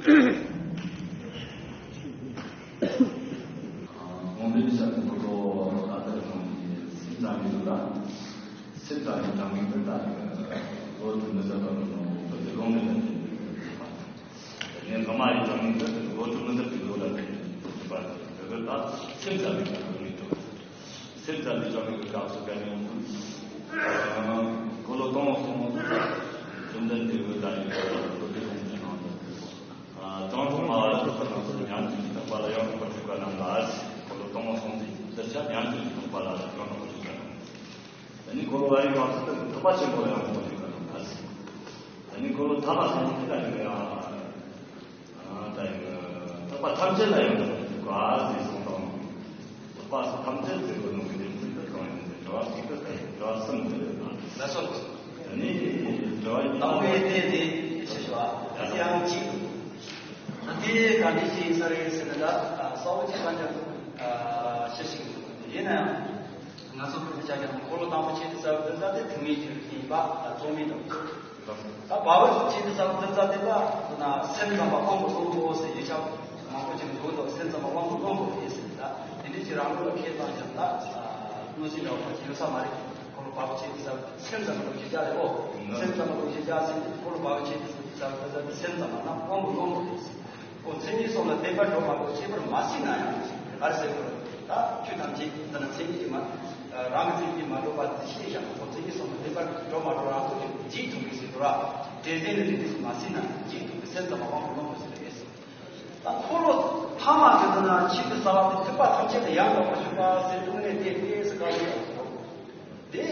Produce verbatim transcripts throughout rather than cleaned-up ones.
དགོངས་འགྲེལ་བྱ་དགོས་ཀྱི་ད་ལྟ་གང་གི་སེམས་ཙམ་ཡོད་ལ། སེམས་ཙམ་ཡོད་ཙམ་ཡོད་ད་ལོ་དུ་མི་ཟད་པ་ནོ་བོད་ཀྱི་ལོ་ངེས་ལ་བརྟེན་པའི་ངས་ང་མ་ཡི་ཙམ་ཡོད་ད་ལོ་དུ་མི་ཟད་པའི་ལོ་ལ་བརྟེན་པའི་བརྟེན་པ་དེ་གི་ད་སེམས་ཙམ་ཡོད་ད་ལོ་ངེས་ཏོ། སེམས་ཙམ་ཡོད་ཙམ་ཡོད་གི་སྐབས་སུ་ག་ནས་ཡོང་དུས། འཁོར་ལོ་སྟོང་སོང་། བཅོམ་ལྡན་འདས་གི་ད་ཡོད་ད་ལོ་དུ་ལོ་དུ་ལོ་ངེས་ནང་དུ། ཨ། གྲངས་ཐོག་མ་བ་ལ་ཐོག་མ་རྣམས་སུ་ཉམས་སུ་ཐོགས་པ་ལ་ཡང་དག་པར་ཐོས་པ་རྣམས་ལ། འཁོར་ལོ་སྟོང་སོང་ཚེ་འདི་ཆ་ཉམས་སུ་ཐོགས་པ་ལ་ཡང་དག་པར་ཐོས་པ་རྣམས། ད་ནི་འཁོར་ལོ་བ་རིག་པ་སོགས་ཐོགས་པ་ཆེན་པོ་ལ་ཡང་དག་པར་ཐོས་པ་རྣམས་ལ། ད་ནི་འཁོར་ལོ་ཐ་མ་སོང་ཚེ་ད་ནི་ཡང་། ཨ། ད་ཡང་ཐོགས་པ་ཐམས་ཅད་ལ་ཡང་དག་པར་ཐོས་པ་ཟེར་གསུངས་དང་། ཐོགས་པ་ཐམས་ཅད་ཟེར་བ་ནང་གི་ནི་ཚིག་ཏུ་གང་ཡིན་ཟེར་དྲི་བ་གཅིག་ཏུ་ད་དྲི་བ་གསུམ་དེ་རེད་ན། ལགས་སོ། ད་ནི་དྲི་བ་གཉིས་པ། དང་པོའི་རྟེན་དེ་ཞེས་ཞུ་བ། ཡང་གཅིག་ད་དེ་ག་འདྲ་ཞིག་ཡིན་ས་རེད་ཟེར་ན། ད་གསལ་པོ་ཅིག་གང་ཀྱང་ཤེས་ཤིང་ཡིན་ན་ཡང་། ང་ཚོ་བོད་དུ་བྱ་ཀྱང་འཁོར་ལོ་དང་པོ་ཆེད་དུ་གསལ་པོ་དེ་ས་དེ་ཐུན་མིན་གྱི་རིགས་ཡིན་པ་ད་རྩོམ་མིན་དང་། ད་བར་པོ་ཆེད་དུ་གསལ་པོ་དེ་ས་དེ་ལ་ན་སེམས་ཙམ་པ་དབང་པོ་རློམ་པོ་ཟེར་ཡོད་ཆགས་མང་པོ་ཅིག་འདུག་དང་། སེམས་ཙམ་པ་དབང་པོ་རློམ་པོ་རེད་ཟེར། ད་དེ་འདྲ་ཅིག་རང་ལུགས་ལ་ཁས་བླངས་ཀྱང་ད་མངོན་སུམ་འདྲ་བ་ཅིག་ཡོད་ས་མ་རེད། འཁོར་ལོ་བར་པོ་ཆེད་དུ་གསལ་པོ་སེམས་ཙམ་པ་ལུགས་ཀྱི་བྱ་རེད་འོ། སེམས་ཙམ་པ་ལུགས་ཀྱི་བྱ་ཟེར་དུས་འཁོར་ལོ་བར་པོ་ཆེད་དུ་གསལ་པོ་དེ་ས་དེ་སེམས་ཙམ་པ་ན་དབང་པོ་རློམ་པོ་རེད་ཟེར། ཁོ་མཚན་ཉིད་གསུམ་ལ་བརྟེན་པར་འགྲོ་མ་གཏོགས་སྐྱེ་བར་མ་སྲིད་ན་ཡང་། ག་རེ་ཟེར་དགོས་རེད། ད་ཆོས་ཐམས་ཅད་འདི་ན་མཚན་ཉིད་ཀྱིས་མ། རང་གི་མཚན་ཉིད་ཀྱིས་མ་གྲུབ་པ་འདི་ཤེས་བཞག་ན་ཁོ་མཚན་ཉིད་གསུམ་ལ་བརྟེན་པར་འགྲོ་མ་གཏོགས་ཀྱི་འཇིག་ཐུབ་པའི་ཟེར་དགོས་ར། དེ་ཟེར་ནས་དེ་འདྲ་ཞིག་མ་སྲིད་ན་འཇིག་ཐུབ་པའི་སེམས་ཙམ་པ་དབང་པོ་རློམ་པོ་ཟེར་བས། ད་འཁོར་ལོ་ཐ་མ་ཟེར་དུས་ན་ཆེད་དུ་གསལ་བ་དེ་ཐེག་པ་ཐམས་ཅད་ལ་ཡང་དག་པར་ཞུགས་པ་ཟེར་དུས་ནས་དེ་དེ་ཟེར་ག་ལ་ཡང་ཟེར་རོ། དེ་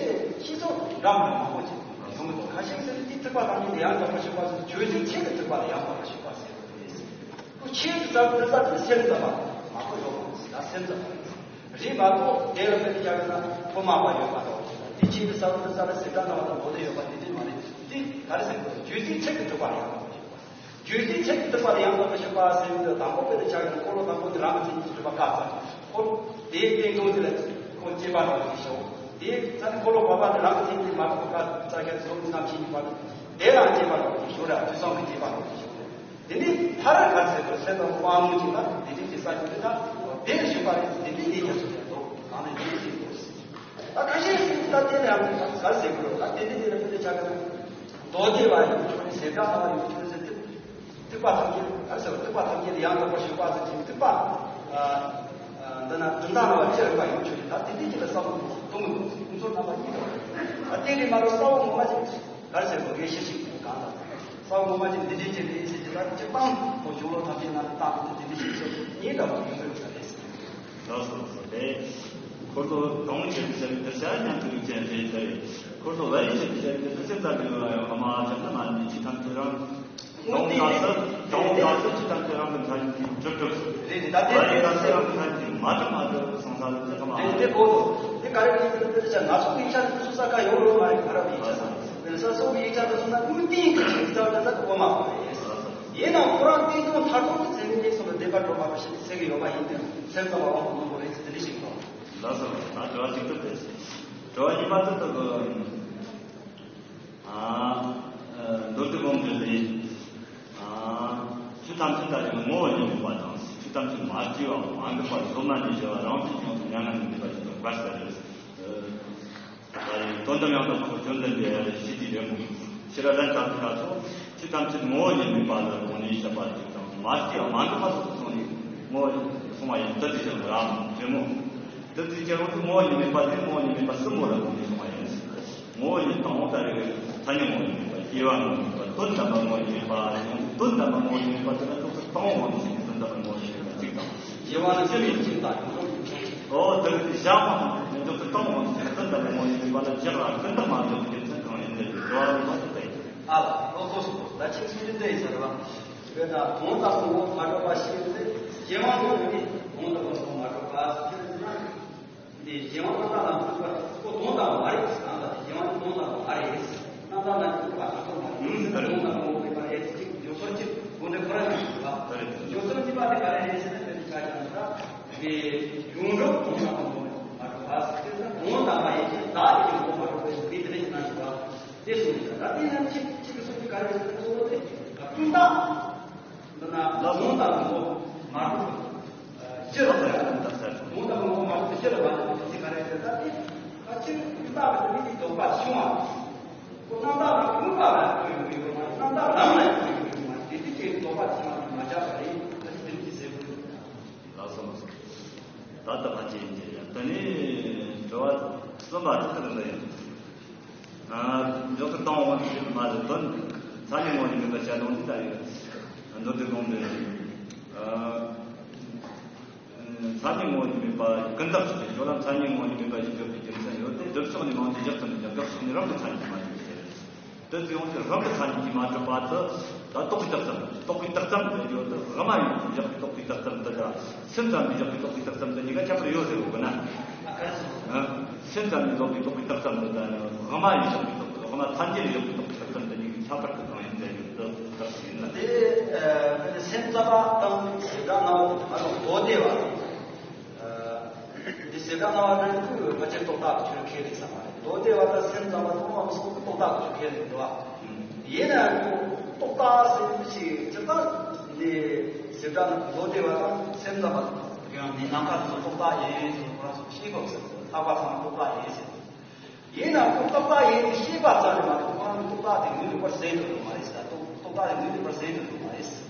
སྤྱི་ཚོགས་འདྲ་མི་འདྲ་མང་པོ་ཅིག་གསུང་གི་འདུག་ཁ་ཤས་ཟེར་དུས་ཐེག་པ་ཐམས་ཅད་ལ་ཡང་དག་པར་ཞུགས་པ་ཟེར་དུས་བརྗོད་བྱའི་ཚིག་གི་ཐེག་པ་ལ་ཡང་དག་པར་ཞུགས་པ་ཟེར་རོ། དེ་ཁོ་ཆེད་དུ་གསལ་བ་དེ་ས་དེ་སེམས་ཙམ་པ་མ་གཏོགས་ཡོད་མ་རེད། ད་སེམས་ཙམ་པ་རེད་མ་གཏོགས་དེ་ལ་དཔེ་དེ་བྱ་བ་ན་ཐོག་མ་པ་ཡོད་མ་གཏོགས། དེ་ཆེད་དུ་གསལ་བ་དེ་ས་ལ་ཟེར་ག་ན་བ་དང་མདོ་སྡེ་ཡོད་པ་དེ་འདྲ་མ་རེད། དེ་ག་རེ་ཟེར་དགོས། བརྗོད་བྱའི་ཚིག་གི་ཐེག་པ་ལ་ཡང་དག་པར་ཞུགས་པ། བརྗོད་བྱའི་ཚིག་གི་ཐེག་པ་ལ་ཡང་དག་པར་ཞུགས་པ་ཟེར་བའི་དང་པོ་དཔེ་དེ་ཆ་ཡང་འཁོར་ལོ་དང་པོ་དེ་རང་གི་མཚན་ཉིད་ཀྱིས་གྲུབ་པ་སྐབས་སུ་འཁོར་དེའི་སྟེང་དུ་དེ་ལ་ཁོ་སྐྱེས་པ་འདྲ་བ་ཞིག་ཤོག་དེའི་ཚ་ནི་འཁོར་ལོ་བར་པ་དེ་རང་གི་མཚན་ཉིད་ཀྱིས་མ་གྲུབ་པ་སྐབས་སུ་རྩ་ཁྱབ་སོ་རྣམ་ཤེས་གཉིས་པ་དེ་ལའང་སྐྱེས་པ་འདྲ་བ་ཞིག་ཤོག་ར། དུས་གསུམ་གྱི་སྐྱེས་པ་འདྲ་བ་ཞིག་ཤོག་དེ་ནི་མཐར་ག་རེ་ཟེར་དགོས། སེམས་དང་དབང་ལུང་གཅིག་ལ་དེ་འདྲའི་གི་ས་ཆ་དེ་དག་དེར་ཞུགས་པ་རེད། དེ་འདྲའི་ཡིན་ཀྱང་སུ་ཡང་འདུག་གང་ནས་འདྲའི་ཞིག་འདུག་ད་ཁ་ཤས་ཤིག་ད་དེ་ལ་ཡང་ག་རེ་ཟེར་དགོས་རེད། ད་དེ་འདྲའི་དེ་ལ་དཔེ་དེ་ཆ་ག་ན་མདོ་སྡེ་བ་ཡིན་ཆོག་ནི་ཟེར་ག་ན་བ་ཡོད་ཆོག་ནི་ཟེར་དུས། ཐེག་པ་ཐམས་ཅད་ག་རེ་ཟེར་བ། ཐེག་པ་ཐམས་ཅད་ལ་ཡང་དག་པར་ཞུགས་པ་ཟེར་ཅིང་། ཐེག་པ། ཨ། འདི་ན་གྲུབ་མཐའ་རྣམ་པ་བཅུ་རིག་པ་ཡོད་ཆོག་ནི། ད་དེ་འདྲའི་ཅིག་ལ་ས་བོན་གཏོང་གི་འདུག་ཁོང་ཚོ་རྣམ་པ་གཉིས་དང་། ད་དེ་རེད་མ་གཏོགས་ས་བོན་ངོ་མ་ཅིག་ག་རེ་ཟེར་དགོས། ངས་ཤེས་ཤིག་གང་ལ། ས་བོན་ངོ་མ་ཅིག་འདི་འདྲའི་ཅིག་རེད་ཟེར་གྱི་ལ་ཅིག་སྤང་ཁོ་གཞུང་ལུགས་ཐམས་ཅད་ནང་དུ་བཏང་དུས་དེ་འདྲའི་ཅིག་ཚོ་ངའི་འདྲ་བ་ཡོད་མེད་ས་རེད། ལགས་སོ་ལགས་སོ། དེ་འཁོར་ལོ་དང་པོ་ཆེད་དུ་བྱ་བའི་གདུལ་བྱ་མཉམ་དུ་ཡོད་ཅན་རེད་ཟེར། འཁོར་ལོ་བ་རིག་ཆེད་དུ་བྱ་བའི་གདུལ་བྱ་ཟེར་ད་དེ་ཡོད་ཡོད་མ་ཅག་ན་མ་ནི་ཅི་ཐམས་ཅད་རང་། དང་པོ་ག་ཚོད་དང་པོ་ག་ཚོད་ཅི་ཐམས་ཅད་རང་གི་མཚན་ཉིད་ཀྱིས་གྲུབ་གྲུབ་ཟེར། རེད་རེད། ད་དེ་བ་རིག་ག་ཚོད་རང་གི་མཚན་ཉིད་ཀྱིས་མ་གྲུབ་མ་གྲུབ་སོང་ས་ལ་དེ་ཁ་མ་རེད། དེ་གོ་དེ་ག་རེ་རེད་ཟེར་ན། དེ་ཆ་ང་ཚོ་གི་ཡིག་ཆ་དེ་ཚོ་ས་ཁ་ཡོང་རོགས་མ་རེད། ག་རེ་ཡིག་ཆ་ས་དེ་ས་སོགས་ཀྱི་ཡིག་ཆ་དེ་ཚོ་ན་དངོས་བསྟན་གྱི་ཆེད་དུ་ད་ད་གོ་མ་གོ་རེད། ཡིན་ནའང་ཁོ་རང་བསྟན་དོན་མཐར་ཐུག་གི་མཚན་ཉིད་གཉིས་གསུམ་ལ་བདེན་པར་འགྲོ་མ་དགོས་ཞེས་ཟེར་གྱི་ཡོད་པ་ཡིན་ཏེ། སེམས་ཙམ་པ་དབང་པོ་རློམ་པོ་རེད་ཟེར་དེ་འདྲ་ཞིག་གོ། ལགས་སོ། ད་དྲི་བ་གཅིག་ཏུ་ཕེབས། དྲི་བ་གཉིས་པ་དེ་ལྟ་བུ། ཨ། མདོ་སྡེ་དགོངས་འགྲེལ་ལས། ཨ། ཆོས་ཐམས་ཅད་ལྟ་བུའི་ངོ་བོ་ཉིད་མེད་པ་དང་། ཆོས་ཐམས་ཅད་མ་སྐྱེས་པ་མ་འགགས་པ་གཟོད་མ་ཉིད་ཞི་བ་རང་བཞིན་ཉིད་དུ་མྱ་ངན་ལས་འདས་པ་ཞིག་ཏུ་བཀར་ས་རེད། ད་རེས་དོན་དམ་ཡང་དག་པར་བརྗོད་འདི་འདྲའི་ཡ་རེ་ཤི་དེ་རེད་མོ། ཤེས་རབ་ལན་གྲངས་ཀ་ཚོ། ཆོས་ཐམས་ཅད་ངོ་བོ་ཉིད་མེད་པ་ལ་དགོངས་ནས་བཤད་པ་ཅིག་དང་། མ་སྐྱེས་པ་མ་འགགས་པ་སོགས་སུ་སོང་ནས་ངོ་བོ་གསུངས་པ་ཡིན། དེ་དེ་བཞིན་རང་བྱེད་མོ། དེ་དེ་སྐྱེ་བོ་དེ་ངོ་བོ་ཉིད་མེད་པ་དེ་ངོ་བོ་ཉིད་མེད་པ་གསུམ་པོ་ལ་དགོངས་ནས་གསུངས་པ་ཡིན། ངོ་བོ་ཉིད་དང་པོ་ལྟ་བུའི་མཚན་ཉིད་ངོ་བོ་ཉིད་མེད་པ། སྐྱེ་བ་ངོ་བོ་ཉིད་མེད་པ། དོན་དམ་པ་ངོ་བོ་ཉིད་མེད་པ། དོན་དམ་པ་ངོ་བོ་ཉིད་མེད་པ་དེ་ལ་ཏོག་ཙམ་སྤང་བའི་དབང་དུ་བྱས་ནས་དོན་དམ་པ་ངོ་བོ་ཉིད་མེད་པ་གཅིག་དང་། སྐྱེ་བ་ནི་སྐྱེ་བའི་རྒྱུ་དང་ཡོངས་སུ། འོ་དེ་ལ་བཞག་པ་དང་ཡོངས་སུ་སྤང་བའི་དབང་དུ་བྱས་ནས་དོན་དམ་པ་ངོ་བོ་ཉིད་མེད་པ་ལ་བཞག་ལ་ཀུན་བཏགས་མ་འཇོག་པའི་རྒྱུ་མཚན་གང་ཡིན་ཏེ། དྲི་བ་རང་མ་ཐུབ་པས། ཨ་ལ་ལོ་ལྟོས་སོ། ད་ཆིག་གསུམ་བདུན་བདུན་ཡིན་ས་རེད་བ། དཔེར་ན་དོན་དམ་པའི་ངོ་བོ་མ་གྲུབ་པ་ཞེས་པའི་ཚེ། གཞན་དབང་དུ་ཡོད་ནས་དོན་དམ་པའི་ངོ་བོ་མ་གྲུབ་པ་ཟེར་ན། འདི་གཞན་དབང་དོན་དམ་ལ་འཇུག་པ་ཁོ་དོན་དམ་མ་རེད་ཟེར་ན། ད་གཞན་དབང་དོན་དམ་མ་རེད་ཟེར། རྣམ་དག་ལ་འཇུག་པ་ཁོ་མ་རེད་ཟེར། དོན་དམ་ངོ་བོ་མེད་པ་རེད་ཟེར། གཅིག་བརྗོད་སོར་གཅིག་དགོངས་འགྲེལ་ཁོ་རང་གིས་ཞུས་པ། བརྗོད་སོར་གཉིས་པ་དེ་ག་རེ་རེད་ཟེར་ན། དེ་ཆ་ཀྱང་ད་འདི་ཡོངས་གྲུབ་དོན་དམ་ངོ་བོ་མ་གྲུབ་པ་ཟེར་ན། དོན་དམ་མ་ཡིན་ཞེས་བདག་གི་ངོ་བོ་མ་གྲུབ་པའི་ཚུལ་དེ་འདྲ་ཞིག་གནང་ཞུས་པ། དེ་གསུངས་ཡོད། ད་དེ་ཡང་གཅིག་གཅིག་གི་སོ་གཅིག་ག་རེ་ཟེར་ན། གཙོ་བོ་དེ་ཀུན་བཏགས། འདི་ན་ ལ་ལུང་དང་ལུང་མ་གྲུབ་སྤྱི་ལ་ལུང་དང་ལུང་མ་གྲུབ་སྤྱི་ལ་མ་གྲུབ་སྤྱི་ག་རེ་ཟེར་ད་དེ་ཨ་ཕྱིར་ཡིན་པ་གི་མི་དེ་ལྡོག་པ་བྱུང་བ། ཁོ་རྣམ་དག་རང་མངོན་པ་ལ་ཡོད་ཡོད་མ་རེད། རྣམ་དག་རང་ལ་ཡོད་ཡོད་མ་རེད། དེ་དུས་ཀྱི་ལྡོག་པ་བྱུང་བ་མ་བྱ་བ་རེད། ད་དེ་དེ་ཟེར་དགོས། ལགས་སོ་ལགས་སོ། ད་ལྟ་ཕལ་ཆེར་ཡིན་གྱི་རེད། ད་ནི་དྲི་བ་གསུམ་པ་དེ་ལྟར་ལ་ཡིན། ཨ། མགྱོགས་ཚུལ་བཏང་བ་ཞིག་མ་རེད་དོན། མཚན་ཉིད་ངོ་བོ་ཉིད་མེད་པ་བཤད་ལུང་འདི་ལྟར་ཡོད། མདོ་སྡེ་དགོངས་འགྲེལ། ཨ། མཚན་ཉིད་ངོ་བོ་ཉིད་མེད་པ་ཀུན་བརྟགས་སུ་བྱེད་ཡོད་ལ། མཚན་ཉིད་ངོ་བོ་ཉིད་མེད་པ་ཞེས་བརྗོད་པའི་རྒྱུ་མཚན་ཡོད་དེ། སྒྲུབ་ཕྱོགས་ནས་མང་དུ་བཞག་ཙམ་ཡིན་ཀྱང་དགག་ཕྱོགས་ནས་རང་གི་མཚན་ཉིད་མ་ཡིན་ཟེར། དེ་ཚོ་ཡོངས་ཀྱི་རང་གི་མཚན་ཉིད་ཀྱིས་མ་གྲུབ་པ་དེ། ད་རྟོག་པའི་རྟགས་ཙམ། རྟོག་པའི་རྟགས་ཙམ་དེ་ཡོད་དེ། དབུ་མ་ཡིན་དུ་བཞག་པའི་རྟོག་པའི་རྟགས་ཙམ་དེ་དང་། སེམས་ཙམ་དུ་བཞག་པའི་རྟོག་པའི་རྟགས་ཙམ་དེ་གཉིས་ཀ་ཁྱད་པར་ཡོད་ཟེར་དགོས་ན། ཨ། སེམས་ཙམ་ནས་བཟུང་པའི་རྟོག་པའི་རྟགས་ཙམ་དེ་དང་། དབུ་མ་ཡིན་བཞག་པའི་རྟོག་པའི། དབུ་མ་ཐམས་ཅད་ལ་ཡོད་པའི་རྟོག་པའི་རྟགས་ཙམ་དེ་གཉིས་ཀྱི་ཁྱད་པར་དེ་གང་ཡིན་ཟེར་ཡོད་དེ། རྟགས་ཡིན་ན། དེ་ཨ་སེམས་ཙམ་པ་དང་བྱེ་བྲག་སྨྲ་བ་དེ་མ་གཏོགས་མདོ་སྡེ་བ། འདི་བྱེ་བྲག་སྨྲ་བ་འདི་ཚོས་ཕལ་ཆེར་རྟོག་བཏགས་ཀྱི་ཆོས་ཁས་ལེན་ས་མ་རེད། མདོ་སྡེ་བ་དང་སེམས་ཙམ་པ་ཚང་མ་སོགས་པའི་རྟོག་བཏགས་ཀྱི་ཆོས་ཁས་ལེན་འདུག་བ། ཡིན་ན་ཡང་རྟོག་བཏགས་ཟེར་ཞིག་ཇི་ལྟར་འདི་བྱེ་བྲག་མདོ་སྡེ་བ་དང་སེམས་ཙམ་པ་ཡང་ནི་ནམ་མཁའ་ཚོ་རྟོག་བཏགས་ཡིན་ཟེར་ཁོ་རང་ཚོ་ཤེས་དགོས་ཟེར། ལྷག་པ་ཚང་མ་རྟོག་བཏགས་ཡིན་ཟེར། ཡིན་ན་ཁོ་རྟོག་བཏགས་ཡིན་ཞེས་པ་ཙམ་ལས་མ་གཏོགས་ཁོ་རང་གི་རྟོག་བཏགས་དེ་ངོས་ལེན་པར་ཟད་དུ་འགྲོ་མ་རེད་ཟེར། རྟོག་རྟོག་བཏགས་དེ་ངོས་ལེན་པར་ཟད་དུ་འགྲོ་མ་རེད་ཟེར།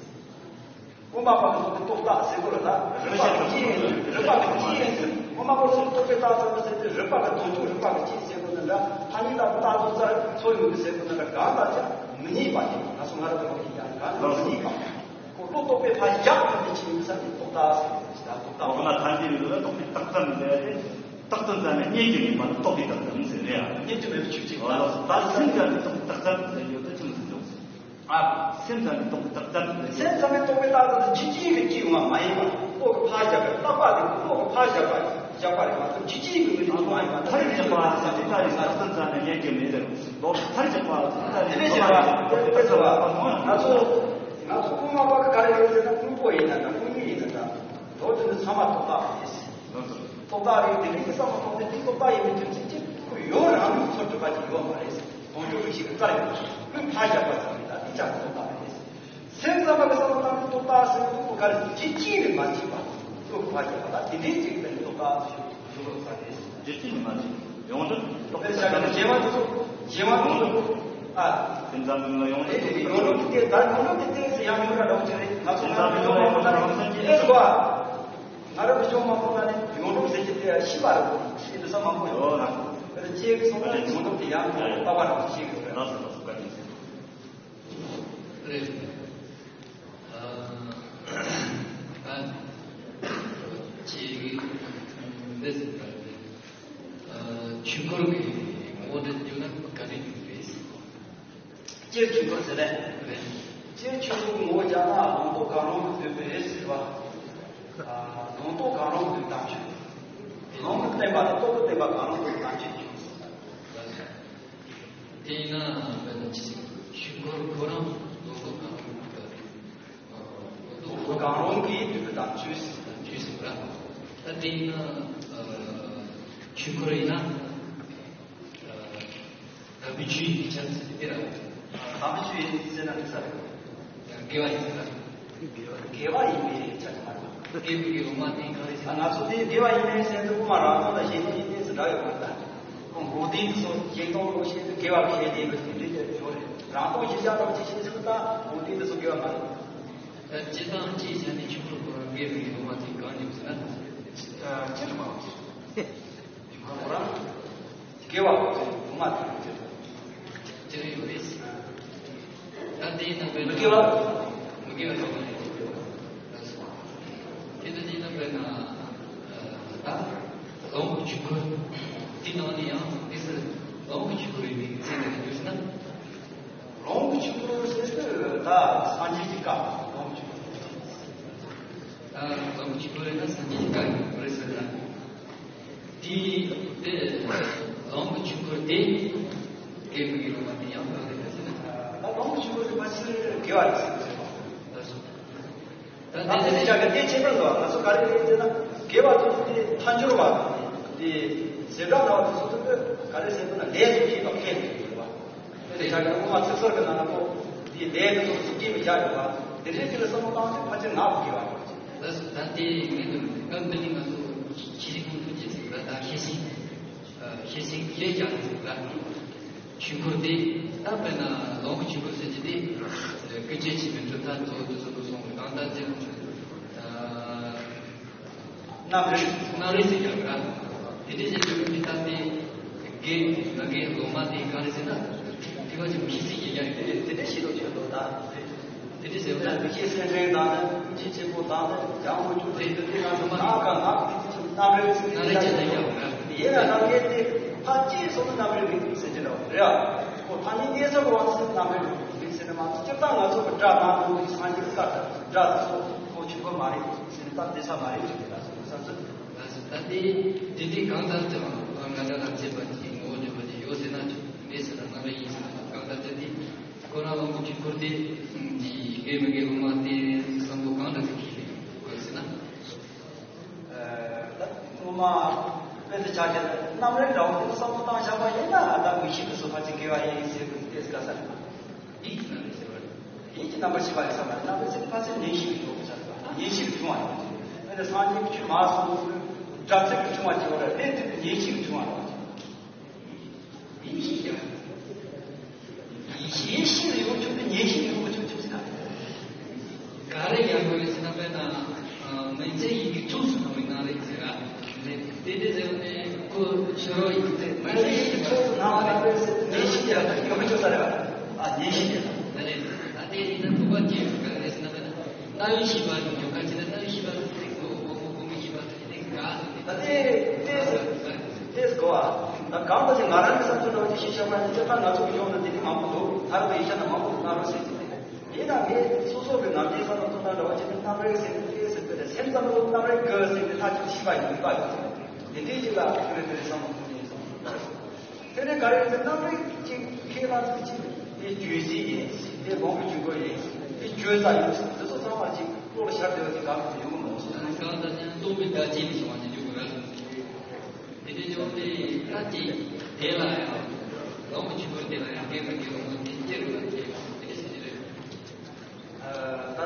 དབུ་མ་པ་གི་རྟོག་བཏགས་ཟེར་དགོས་ལ། ད་རིགས་པ་གི་སྤྱི་ཡིན་ཟེར། རིགས་པ་གི་སྤྱི་ཡིན་ཟེར། དབུ་མ་པ་ཚོས་རྟོག་པས་བཏགས་ཚར་བ་ཟེར་ཏེ། རིགས་པ་གི་དོན་ལུགས་རིགས་པ་གི་སྤྱི་ཟེར་དགོས་ན་འདྲ། ཐ་སྙད་ལྟ་བུ་བཏགས་ཚར་ཚོ་ཡོང་གི་ཟེར་དགོས་ན་འདྲ། གང་ལྟར་ཀྱང་མི་རྙེད་པ་དེ། ང་ཚོ་སྔ་རབས་ཀྱི་ལུགས་ཀྱི་ཡང་གང་ལྟར་མི་རྙེད་པ། ཁོ་བློ་རྟོག་པས་ཕར་བཞག་པ་དེ་ཅི་ཡིན་ས་དེ་རྟོག་བཏགས་ཟེར། ད་རྟོག་བཏགས། འོ་ན་ཐམས་ཅད་ལ་རྟོག་པའི་རྟགས་ཙམ་ཟེར་ཏེ། རྟགས་ཙམ་ཙམ་ནས་རྙེད་རྒྱུ་མེད་པ་ནི་རྟོག་པའི་རྟགས་ཙམ་ཟེར་ནས། ཡང་རྙེད་རྒྱུ་མེད་པའི་ཆོས་ཅིག། འོ་ན་ད་སེམས་ཙམ་ནས་རྟོག་པའི་རྟགས་ཙམ་ཟེར་ཡོད་དེ་ཅི་མི་ཟེར་འཇོག་ཟེར། ཨ། སེམས་ཙམ་ནས་རྟོག་པའི་རྟགས་ཙམ་ཟེར། སེམས་ཙམ་ནས་རྟོག་པའི་རྟགས་ཙམ་ཟེར། ཇི་སྲིད་ཀྱི་སྤྱི་ཡོང་བ་མ་ཡིན་པ། བློ་གིས་ཕར་བཞག་པ། རྟག་པ་དེ་བློ་གིས་ཕར་བཞག་པ། བཞག་པ་རེད་མ་གཏོགས་ཇི་སྲིད་ཀྱི་ངོས་ནས་ཡོང་བ་མ་ཡིན་པ། མཐར་གྱིས་གྲགས་པ་ཟེར་དེ་ལྟ་ཡི་རྟགས་ཙམ་ཙམ་ནས་རྙེད་རྒྱུ་མེད་ཟེར། མདོར་མཐར་གྱིས་གྲགས་པ་ཟེར་དེ་ལྟ་ཡི་དེ་འདྲ་བྱས་པ་དེ་ལྟ་བྱས་པ། ང་ཚོ་ང་ཚོ་དབུ་མ་པ་ག་རེ་ཡོད་ཟེར་ན། དངོས་པོ་ཡིན་ན་འདྲ། དངོས་མེད་ཡིན་ན་འདྲ། མདོར་བསྡུས་ན་ཚང་མ་རྟོག་བཏགས་རེད། རྟོག་བཏགས་རེད། དེ་འདྲའི་བསམ་བློ་གཏོང་དུས་དེ་རྟོག་བཏགས་ཡིན་པའི་རྒྱུ་མཚན་གྱིས་ཁོ་ཡོད་རང་ལུགས་ཚོར་ཐུབ་པ་ཅིག་ཡོད་མ་རེད། དོན་འགྱུར་རིགས་ཤིག་གི་རྩར་ཡོད། ཁོས་ཕར་བཞག་པ་ཙམ་རེད། ད་དེ་ཅག་གི་རྟོག་བཏགས་རེད། སེམས་ཙམ་པ་གི་བསམ་བློ་བཏང་ནས་རྟོག་བཏགས་ཟེར་དུས་ཁོ་ག་རེ་ཟེར། ཇི་སྲིད་ནས་མ་བྱས་པ། བློ་གིས་ཕར་བཞག་པ། ད་དེ་འདྲའི་ཅིག་དེ་ནི་རྟོག་བཏགས་ཞུ་ཞུ་དགོས་ས་རེད། ཇི་སྲིད་ནས་མ་བྱས། ཡོངས་གྲུབ་རྟོག་པའི་ཆ་ནས་རྗེས་མ་དེ་ཚོ་རྗེས་མ་ཡོངས་གྲུབ། ཨ། སེམས་ཙམ་ལ་ཡོངས་གྲུབ། ཡོངས་གྲུབ་ཀྱི་དེ་ད་ཡོངས་གྲུབ་ཀྱི་དེ་ཡང་ཡོངས་གྲུབ་འདྲ་བོ་ཅིག་རེད། ང་ཚོ་སེམས་ཙམ་ལ་ཡོངས་གྲུབ་རང་སེམས་ཀྱི་ཨེ་ཟེར་བ། ང་རང་གི་ཤོག་མང་པོ་ནང་ནས་ཡོངས་གྲུབ་ཟེར་གྱི་དེ་ཤེས་པ་རེད། ཤེས་འདུག་ས་མང་པོ་ཡོད། ཡོད་ན། དེ་ལ་ཅིག་སོང་ན་ཡོངས་གྲུབ་དེ་ཡང་ལྟ་བ་རང་ཤེས་ཀྱི་རེད། ལགས་སོ་ལགས་སོ། བཀའ་དྲིན་ཆེ། རེད། ཨ། ཨ། ཅིག་འདི་ཟེར་བ་རེད། ཨ། ཆོས་འཁོར་གྱི་ངོ་བོ་འདི་བསྒྱུར་ན་ག་འདྲ་འགྱུར་རེད། སྤྱིར་ཆོས་འཁོར་ཟེར་ནས། སྤྱིར་ཆོས་འཁོར་ངོ་བོ་སྦྱར་ན་ལུང་རྟོགས་གང་རུང་གིས་བསྡུས་པའི་ཟེར་བ། ལུང་རྟོགས་གང་རུང་གིས་བསྡུས་དམ་ཆོས། ལུང་གིས་བསྟན་པ་དང་རྟོགས་གིས་བསྟན་པ་གང་རུང་གིས་བསྡུས་དམ་ཆོས་ཀྱི་ཆོས་ཟེར། དེས་ན་དཔེར་ན་ཆོས་འཁོར་ཁོ་རང་ལུང་རྟོགས་གང་རུང་གིས་བསྡུས། ལུང་རྟོགས་གང་རུང་གིས་བསྡུས་པའི་དམ་ཆོས་ཟེར། དམ་ཆོས་ཟེར་བ། ད་དེས་ན་ཆོས་འཁོར་ཡིན་ན། དམ་པའི་ཆོས་ཡིན་ཆ་ཟེར་དེ་ར། དམ་པའི་ཆོས་ཡིན་ཟེར་ན་འགྲིག་ས་རེད། དགེ་བ་ཡིན་ཟེར་ན། དགེ་བ་ཡིན་པའི་ཆ་ཅིག་མ་རེད། དགེ་བའི་ལུང་མ་བསྟན་གང་རེད་ཟེར་ན། ང་ཚོ་དེ་དགེ་བ་ཡིན་མིན་ཟེར་དུས་དབུ་མ་རང་སྟོང་དང་གཞན་སྟོང་གཉིས་བསྟན་ཟེར་འདྲ་ཡོད་མ་རེད་ད། ཁོང་དགོངས་དོན་དེ་ཚོ་གཞན་སྟོང་ལོག་ཤེས་དུས་དགེ་བ་གཞན་ལྡན་པའི་དོན་འགྲེལ་དེ་ཡོད་རེད། རང་སྟོང་གཞི་བཞག་ལོག་ཅིག་ཤེས་ཟེར་ན་ད་དགོངས་དོན་དེ་ཚོ་དགེ་བ་མ་རེད། ད་སྤྱིར་བཏང་སྤྱིའི་ཆ་ནས་ཆོས་འཁོར་ཁོ་རང་དགེ་བའི་ལུང་མ་བསྟན་གང་ཡིན་ཟེར་ན། སྤྱིར་མ་རེད། ཁོ་རང་དགེ་བ་ལུང་མ་དེ་ཅི་ལྟར་ཡོད་རེད། ད་དེའི་ནང་དཔེར་ན་མི་དགེ་བ། མི་དགེ་བ་ལུང་མ་དེ་ཅི་ལྟར་ཡོད་རེད། དེ་ལྟ་དེའི་ནང་དཔེར་ན་ད་ལོངས་སྐུ་ཆོས་འཁོར་དེའི་ནང་ནས་ཡང་དེ་སུ་ལོངས་སྐུ་ཆོས་འཁོར་ཡིན་པའི་ཚིག་ནས་ཡོད་ཟེར་ན། ལོངས་སྐུ་ཆོས་འཁོར་ཟེར་དུས་ད་སངས་རྒྱས་ཀྱི་བཀའ་ལོངས་སྐུ་ཆོས་འཁོར། ད་ལོངས་སྐུ་ཆོས་འཁོར་ཡིན་ན་སངས་རྒྱས་ཀྱི་བཀའ་ཡིན་པ་རེད་ཟེར་ན། དེ་དེ་ལོངས་སྐུ་ཆོས་འཁོར་དེ་དགེ་བའི་ལུང་མ་དེ་ཡང་གང་རེད་ཟེར་ན། ད་ལོངས་སྐུ་ཆོས་འཁོར་དེ་མ་ཚིག་དགེ་བ་རེད་ཟེར་ཟེར་བ། ད་དེ་ད་དེ་ཆ་ག་དེ་ཁྱད་པར་འདུག་ང་ཚོ་ག་རེ་རེད་ཟེར་ན། དགེ་བ་དེ་ཚོ་དེ་མཐའ་འཁྱོལ་བ་དེ་བྱེ་བྲག་སྨྲ་བ་དེ་ཚོ་དེ་ག་རེ་ཟེར་ན་ལས་སུ་སྐྱེས་པ་ཁས་ལེན་དགོས་པ། དེ་ཆ་ག་དབུ་མ་ཚིག་ཟུར་གྱི་ནང་ན་ཁོ་དེ་ལས་དེ་ཚོ་སུ་སྐྱེས་པ་བཞག་ཡོད་པ། དེ་འདྲའི་ཅིག་ལ་བསམ་བློ་བཏང་ཚེ་ཕལ་ཆེར་ངག་གི་བ། ལགས་སོ། ད་དེ་ངས་འདུག་སྐབས་འདི་ནི་ང་ཚོ་ཤེས་རིག་ཁོང་ཁྲོ་བྱེད་ཚིག་ལ་ད་ཤེས་སིང་། ཤེས་སིང་ཤེས་ཀྱང་ཚིག་ལ། ཆོས་འཁོར་དེ་ད་དཔེར་ན་ལོངས་སྐུ་ཆོས་འཁོར་ཟེར་གྱི་དེ། སྐུ་བཅས་ཆེན་པོའི་གྲུབ་མཐའ་གཙོ་བོ་དུ་སོ་དུ་སོང་གང་ལྟར་ཅིག་རྣམ་རིག་རྣམ་རིག་ཟེར་ཀྱང་ར། དེ་འདྲའི་ཞིག་ཡོད་མི་ད་དེ། དགེ་མ་དགེ་སློབ་མ་དེ་གང་རེད་ཟེར་ན། དེ་བ་ཅིག་མི་ཤེས་ཀྱི་ཡ་ཡོད་དེ་དེ་འདྲ་ཞིག་ལོ་ཆོད་དོ་ད། དེ་འདྲ་ཟེར་བ་ད་མི་ཤེས་སེམས་ཁྲལ་དང་ནི་ཀུན་གྱིས་ཆེན་པོ་དང་ནི་ལྗང་མོ་བཅུ་དེ་དེ་དེ་ང་ཚོ་ནག་ག་ནག་དེ་ཚོ་རྣམ་རིག་ཟེར་ནི་རྣམ་རིག་ཅན་དུ་ཡོད་ཡོད་ར། ཡིན་ན་ནམ་མཁའི་དེ་ཕ་ཅེས་སོགས་ནི་རྣམ་རིག་རིག་ཟེར་གྱི་འདྲ་བ་རེད་ཨ། ཁོ་ཐ་སྙད་བརྙན་སོགས་ཀྱི་དབང་ཚད་རྣམ་རིག་རིག་ཟེར་ནི་མ་གཏོགས་སྤྱིར་བཏང་ང་ཚོ་གི་སྒྲ་དང་ལུང་གི་སངས་རྒྱས་ཀྱི་བཀའ་ལྟར་སྒྲ་དེ་ཚོ་ཁོ་ཆོས་འཁོར་མ་རེད་ཟེར་ནི་ད་བསྡད་ས་མ་རེད་ཟེར་གྱི་ད་སོ་ས་ཚོད། ད་དེ་དེ་དེ་གང་ལྟར་ཀྱང་ང་འདྲ་ལ་བྱེད་པ་ཅིག་ངོ་བོ་འགྱུར་བ་ཅིག་ཡོད་ཟེར་ན་ཆོག་མེད་ཟེར་ན་རྣམ་པ་ཡིན་ཟེར་ན་གང་ལྟར་ཅི་སྟེ་ཁོ་རང་ལོངས་སྐུ་ཆོས་འཁོར་དེ་ཅིག་དགེ་མི་དགེ་སློབ་མ་དེ་བསམ་བློ་གང་འདྲ་ཅིག་ཁེལ་ཡོད་ཟེར་ན། ད་སློབ་མ་དཔེ་དེ་ཆ་ཁྱེར་རྣམ་རིག་འདྲ་བོ་དེ་བསམ་བློ་བཏང་བཞག་པ་ཡིན་ན་ད་མི་ཤེས་པའི་བཟོ་ཕལ་ཆེར་སྐྱེ་བ་ཡིན་ཟེར་དུས་དེ་དཀའ་ས་རེད། ཡིད་ཀྱི་རྣམ་རིག་ཟེར་བ་རེད། ཡིད་ཀྱི་རྣམ་པར་ཤེས་པ་ཡིན་ས་མ་རེད། རྣམ་རིག་ཟེར་དུས་ཕལ་ཆེར་ཉན་ཤེས་ཀྱི་ཆོག་པ་ཆགས་པ་ཉན་ཤེས་ཀྱི་བྱུང་བ་ཡིན། དེ་ནས་སངས་རྒྱས་ཀྱི་ཆོས་མ་གསུངས་སྒྲ་ཚིག་གི་བྱུང་བ་ཅིག་ཡོད་རེད། དེ་དུས་ཉན་ཤེས་ཀྱི་བྱུང་བ་རེད། ཡིད་ཤེས་ཀྱང་ཡིད་ཤེས་ཤེས་ལ་ཡོང་ཆོག་དེ་ཉན་ཤེས་ཡོང་མི་ཆོག་ཆོག་ཟེར་ན། ག་རེ་ཡང་དགོས་རེད་ཟེར་ན་དཔེར་ན། མི་ཚེ་ཡི་གེ་ཐུགས་སུ་སྣང་བའི་རྣམ་རིག་ཟེར་ར། དེ་དེ་ཟེར་བ་ནི་ཁོ་ཕྱི་རོལ་ཡིག་ཚད་མི་ཚེ་ཡི་གེ་ཐུགས་སུ་སྣང་བ་རྣམ་རིག་ཟེར་དེ་ཉན་ཤེས་ཀྱི་ཡོང་མི་ཆོག་ས་རེད་བ། ཨ་ཉན་ཤེས་ཀྱི་ཡོང་། ད་ནི་ད་དེ་ཡིན་ན་ཐུག་པ་སྐྱེ་དགོས་ག་རེ་ཟེར་ན་དཔེར་ན་རྣ་བའི་ཤེས་པ་དང་ཉོན་ཁ་ཅི་ན་རྣ་བའི་ཤེས་པ་དང་ཚིག་གོ་གོ་གོ་གོ་མི་ཤེས་པ་དང་དེ་ག་ཟེར་དེ། ད་དེ་དེ་ཟེར་དེ་གོ་བ། ད་གང་ལྟར་ཅིག་ང་རང་གི་བསམ་ཚུལ་འདྲ་བ་ཅིག་ཞིག་བཤད་པ་ཡིན་ཚེ་ད་ང་ཚོ་གི་ཡོང་ན་དེ་གི་མང་པོ་འདུག་ད་རེས་ཡིག་ཆ་ན་མང་པོ་འདུག་ད་རུང་ཟེར་གྱི་འདུག་ཡིན་ན་ངས་སོ་སོ་གི་ང་རྒྱལ་བསམ་བློ་ཐོག་ན་འདྲ་བ་ཅིག་ནི་རྣམ་རིག་ཟེར་ནས་དེ་ཟེར་དེ་ལས་སེམས་ཙམ་པོ་རྣམ་རིག་གི་ཟེར་ནས་ཐག་གཅོད་ཤེས་པ་ཡིན་པ་ཡོད་ཚེ་དེ་འདྲའི་ཅིག་ལ་ཁྱོད་རེ་དེ་རེ་བསམ་བློ་ཐོག་ནས་བསམ་བློ་བཏང་། དེ་ནས་ག་རེ་ཡིན་ཚེ་རྣམ་རིག་ཅིག་ཁས་བླངས་ཚུལ་ཅིག་དེ་བརྗོད་གཞི་ཡིན། དེ་ལོངས་སྤྱོད་དགོས་ཡིན། དེ་བརྗོད་ས་ཡིན། འདི་ཚོ་ཚང་མ་ཅིག་བློ་ལ་ཤར་བསྡད་པ་ཅིག་གང་དུ་ཡོང་གི་མ་སོང་། གང་ལྟར་ཀྱང་རྟོག་པའི་བརྡ་ཅན་དུ་སོང་བ་ནི་འཇུག་དགོས་ར། དེ་འདྲའི་ཡོང་དུས་སྐབས་ཀྱི་དེ་ལ་ཡང་། ལོངས་སྤྱོད་དེ་ལ་ཡང་དགེ་བ་དགེ་བ་མ་དེ་སྐྱེ་རུ་ལ་སྐྱེ་བ་དེ་ཟེར་གྱི་རེད། ད་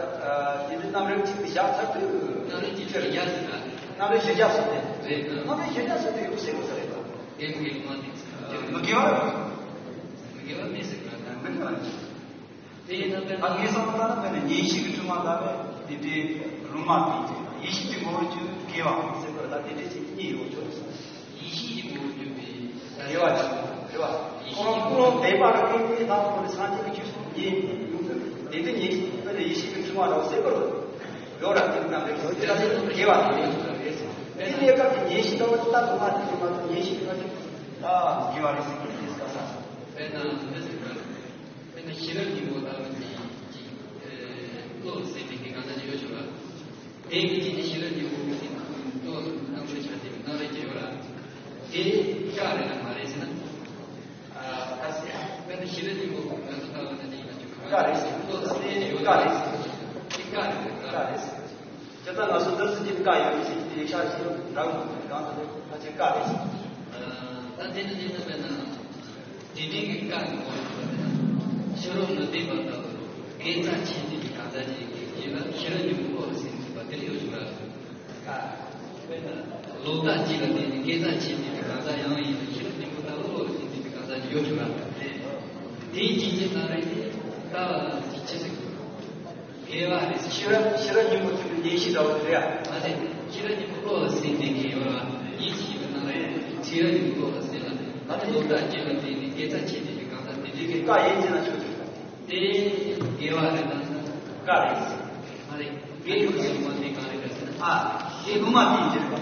དེ་ནི་རྣམ་རིག་གཅིག་ཏུ་བཞག་ཚར་དུས། རྣམ་རིག་གཅིག་ཏུ་བཞག་ཟེར་ན། རྣམ་རིག་བཞི་བརྒྱ་སོགས་ཏེ། རེད། རྣམ་རིག་བཞི་བརྒྱ་སོགས་ཏེ་ཡོད་ཟེར་དགོས་ས་རེད་པ། དགེ་བ་དགེ་བ་མ་དེ་ཟེར་ན་མི་དགེ་བ་རེད། མི་དགེ་བ་མེད་ཟེར་གྱི་རེད། མི་དགེ་བ་རེད། དེ་ཡིན་ན་དཔེར་ན། ད་ངས་བསམ་བློ་བཏང་ན་དཔེར་ན་ཉན་ཤེས་ཀྱི་སྒྲོན་མ་ལ་བས་དེ་འདྲའི་ལུང་མ་དེ་ཡིན་ཡིད་ཤེས་ཀྱི་ངོ་བོར་གྱུར་དགེ་བ་ཟེར་བར་ལ་དེ་འདྲའི་ཅིག་གཉིས་ཡོད་ཆོག་ཟེར། ཡིད་ཤེས་ཀྱི་ངོ་བོར་གྱུར་པའི་དགེ་བ་ཅིག་རེད་བ། ཁོ་རང་ཀུན་སློང་བདེན་པ་རེད་དེ་དེ་དང་ཁོ་ནི་སངས་རྒྱས་ཀྱི་ཆོས་སུ་ཉན་ཡོང་དུས་དེ་འདྲ་ཉན་དཔེར་ན་ཡིད་ཤེས་ཀྱི་སྒྲོན་མ་ལ་ཟེར་བར་ཡོད་ར། དེ་རྣམ་རིག་དེ་ལ་དེ་དགེ་བ་དེ་ཡོད་རེད། དེ་ནས་སྐབས་ཀྱི་ཉན་ཤེས་ལྟ་བུ་དེ་ལྟ་དུ་མ་དེ་དེ་མ་གཏོགས་ཉན་ཤེས་ཀྱི་ལྟ་བུ་དེ་ད་དགེ་བ་རེད་ཟེར་གྱི་དེ་ཟེར་ས། དཔེར་ན་འདི་ཟེར་བ། དཔེར་ན་ཤེས་རབ་སྙིང་པོ་ལྟ་བུ་ཅིག་ཅིག་ཨེ། བློ་ཟེར་ནས་དེ་གང་ལྟར་ཅིག་ཡོད་ཆོག་ལ། དེ་གི་ཅིག་ནི་ཤེས་རབ་སྙིང་པོ་གི་ཅིག་བློ་རྣམ་པར་ཆགས་ཏེ་རྣམ་རིག་ཅིག་ཡོད་ལ། དེ་བཀའ་རེད་ན་མ་རེད་ཟེར་ན། ཨ་ད་ཟེར། དཔེར་ན་ཤེས་རབ་སྙིང་པོ་ང་ཚོ་ལྟ་བུ་ན་ཅིག་ཡིན་ན་ཅིག་བཀའ་རེད་ཟེར། བློ་ཟེར་ནས་ཡོད་བཀའ་རེད་ཟེར། དེ་བཀའ་རེད། བཀའ་རེད་ཟེར། དེ་ལྟར་ང་ཚོ་འདི་ཚོ་གཅིག་བཀའ་ཡོད་མི་ཞིག་དེ་ཤ་ཞིག་རང་གང་ཚོ་ཕལ་ཆེར་བཀའ་རེད། ད་དེ་ནི་དེ་ལྟ་བས་ན་དེ་འདྲའི་གི་བཀའ་གི་ངོ་བོ་ལ་ཕྱི་རོལ་མི་ལྡན་པ་ལྟ་བུ་དགེ་རྩ་ཆེ་ནི་གི་གང་ཟག་ཅིག་གི་རྗེས་ལ་ཤེས་རབ་སྙིང་པོ་བློ་ལ་སིམ་ཟིན་པ་དེ་ལ་ཡོད་ཆོག་ལ། ལོག་ལྟ་གཅིག་ལ་བརྟེན་ནས་དགེ་རྩ་ཆེ་ནི་གི་གང་ཟག་ཡང་ཡིན་ན་ཤེས་རབ་སྙིང་པོ་ལྟ་བུ་བློ་ལ་སིམ་ཟིན་པའི་གང་ཟག་ཅིག་ཡོད་ཆོག་ལ། དེའི་རྗེས་ཀྱི་ན་རེ་ནི་ལྟ་བ་ཅི་ཟིག་དགེ་བ་རེད། ཤེས་རབ་ཤེས་རབ་སྙིང་པོ་ཐོབ་པའི་ཉེར་ཞི་འདྲ་བོ་དེ་རེད་ཨ། མ་རེད། ཤེས་རབ་སྙིང་པོ་བློ་ལ་སིམ་ནས་དགེ་བ་ཡིད་ཆེས་པའི་ནང་ལ་ཤེས་རབ་སྙིང་པོ་བློ་ལ་སིམ་ལ་ད་ནི་ལོག་ལྟ་སྐྱེ་བ་དེ་ནི་དགེ་རྩ་ཆེ་ནས་དེ་གང་ལྟར་དེ་འདྲའི་གི་བཀའ་ཡིན་ཅེ་ན་ཆོག་ཆོག་དེ་དགེ་བ་རེད་ན་བཀའ་རེད། མ་རེད། དགེ་བའི་སེམས་མ་དེ་གང་རེད་ཟེར་ན། ཨ་དགེ་སློབ་མ་དེ་ཡིན་ཅེ་རེད་པ་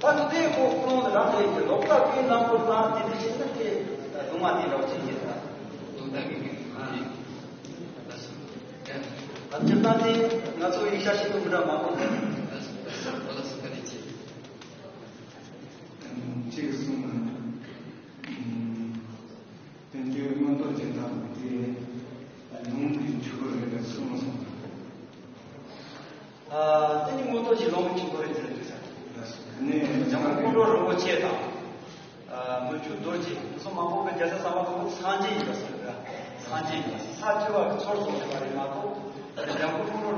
ཐོག་ད་ནི་དེ་ཁོ་ཁོང་རང་དེ་ལོག་ལྟ་སྐྱེ་ནང་པོ་ལ་དེ་འདྲ་བྱས་ན་དེ་སློབ་མ་དེ་འདྲ་བ་ཅིག་ཡིན་ད། ལོག་ལྟ་སྐྱེ་གི་མ་རེད། ད་སྤྱིར་བཏང་དེ་ང་ཚོ་ཡིག་ཆ་ཤེས་ཀྱི་མི་འདྲ་མང་པོ་འདུག་གཅིག་གསུངས་ན། དོན་བརྗོད་མངོན་རྟོགས་ཀྱི་དང་དེ་ལུང་གི་ཆོས་སྐོར་རེ་རེ་གསུངས་སོང་། དེ་ནི་མངོན་རྟོགས་ཀྱི་ལུང་གི་ཆོས་སྐོར་རེ་རེ་འདུག་ས། ནས་འཇམ་དཔལ་ཀུན་འགྲོ་རིན་པོ་ཆེ་དང་། མི་བསྐྱོད་རྡོ་རྗེ་འདི་ཚོ་མང་པོ་གི་རྒྱལ་སྲས་བསམ་པ་ཀུན་སངས་རྒྱས་ཡིན་པ་ཟེར་གི། སངས་རྒྱས་ཡིན་པ་ས་བཅུ་པ་གི་ཚོར་སོང་ཟེར་བ་རེད་མ་གཏོགས། འཇམ་དཔལ་ཀུན་འགྲོ་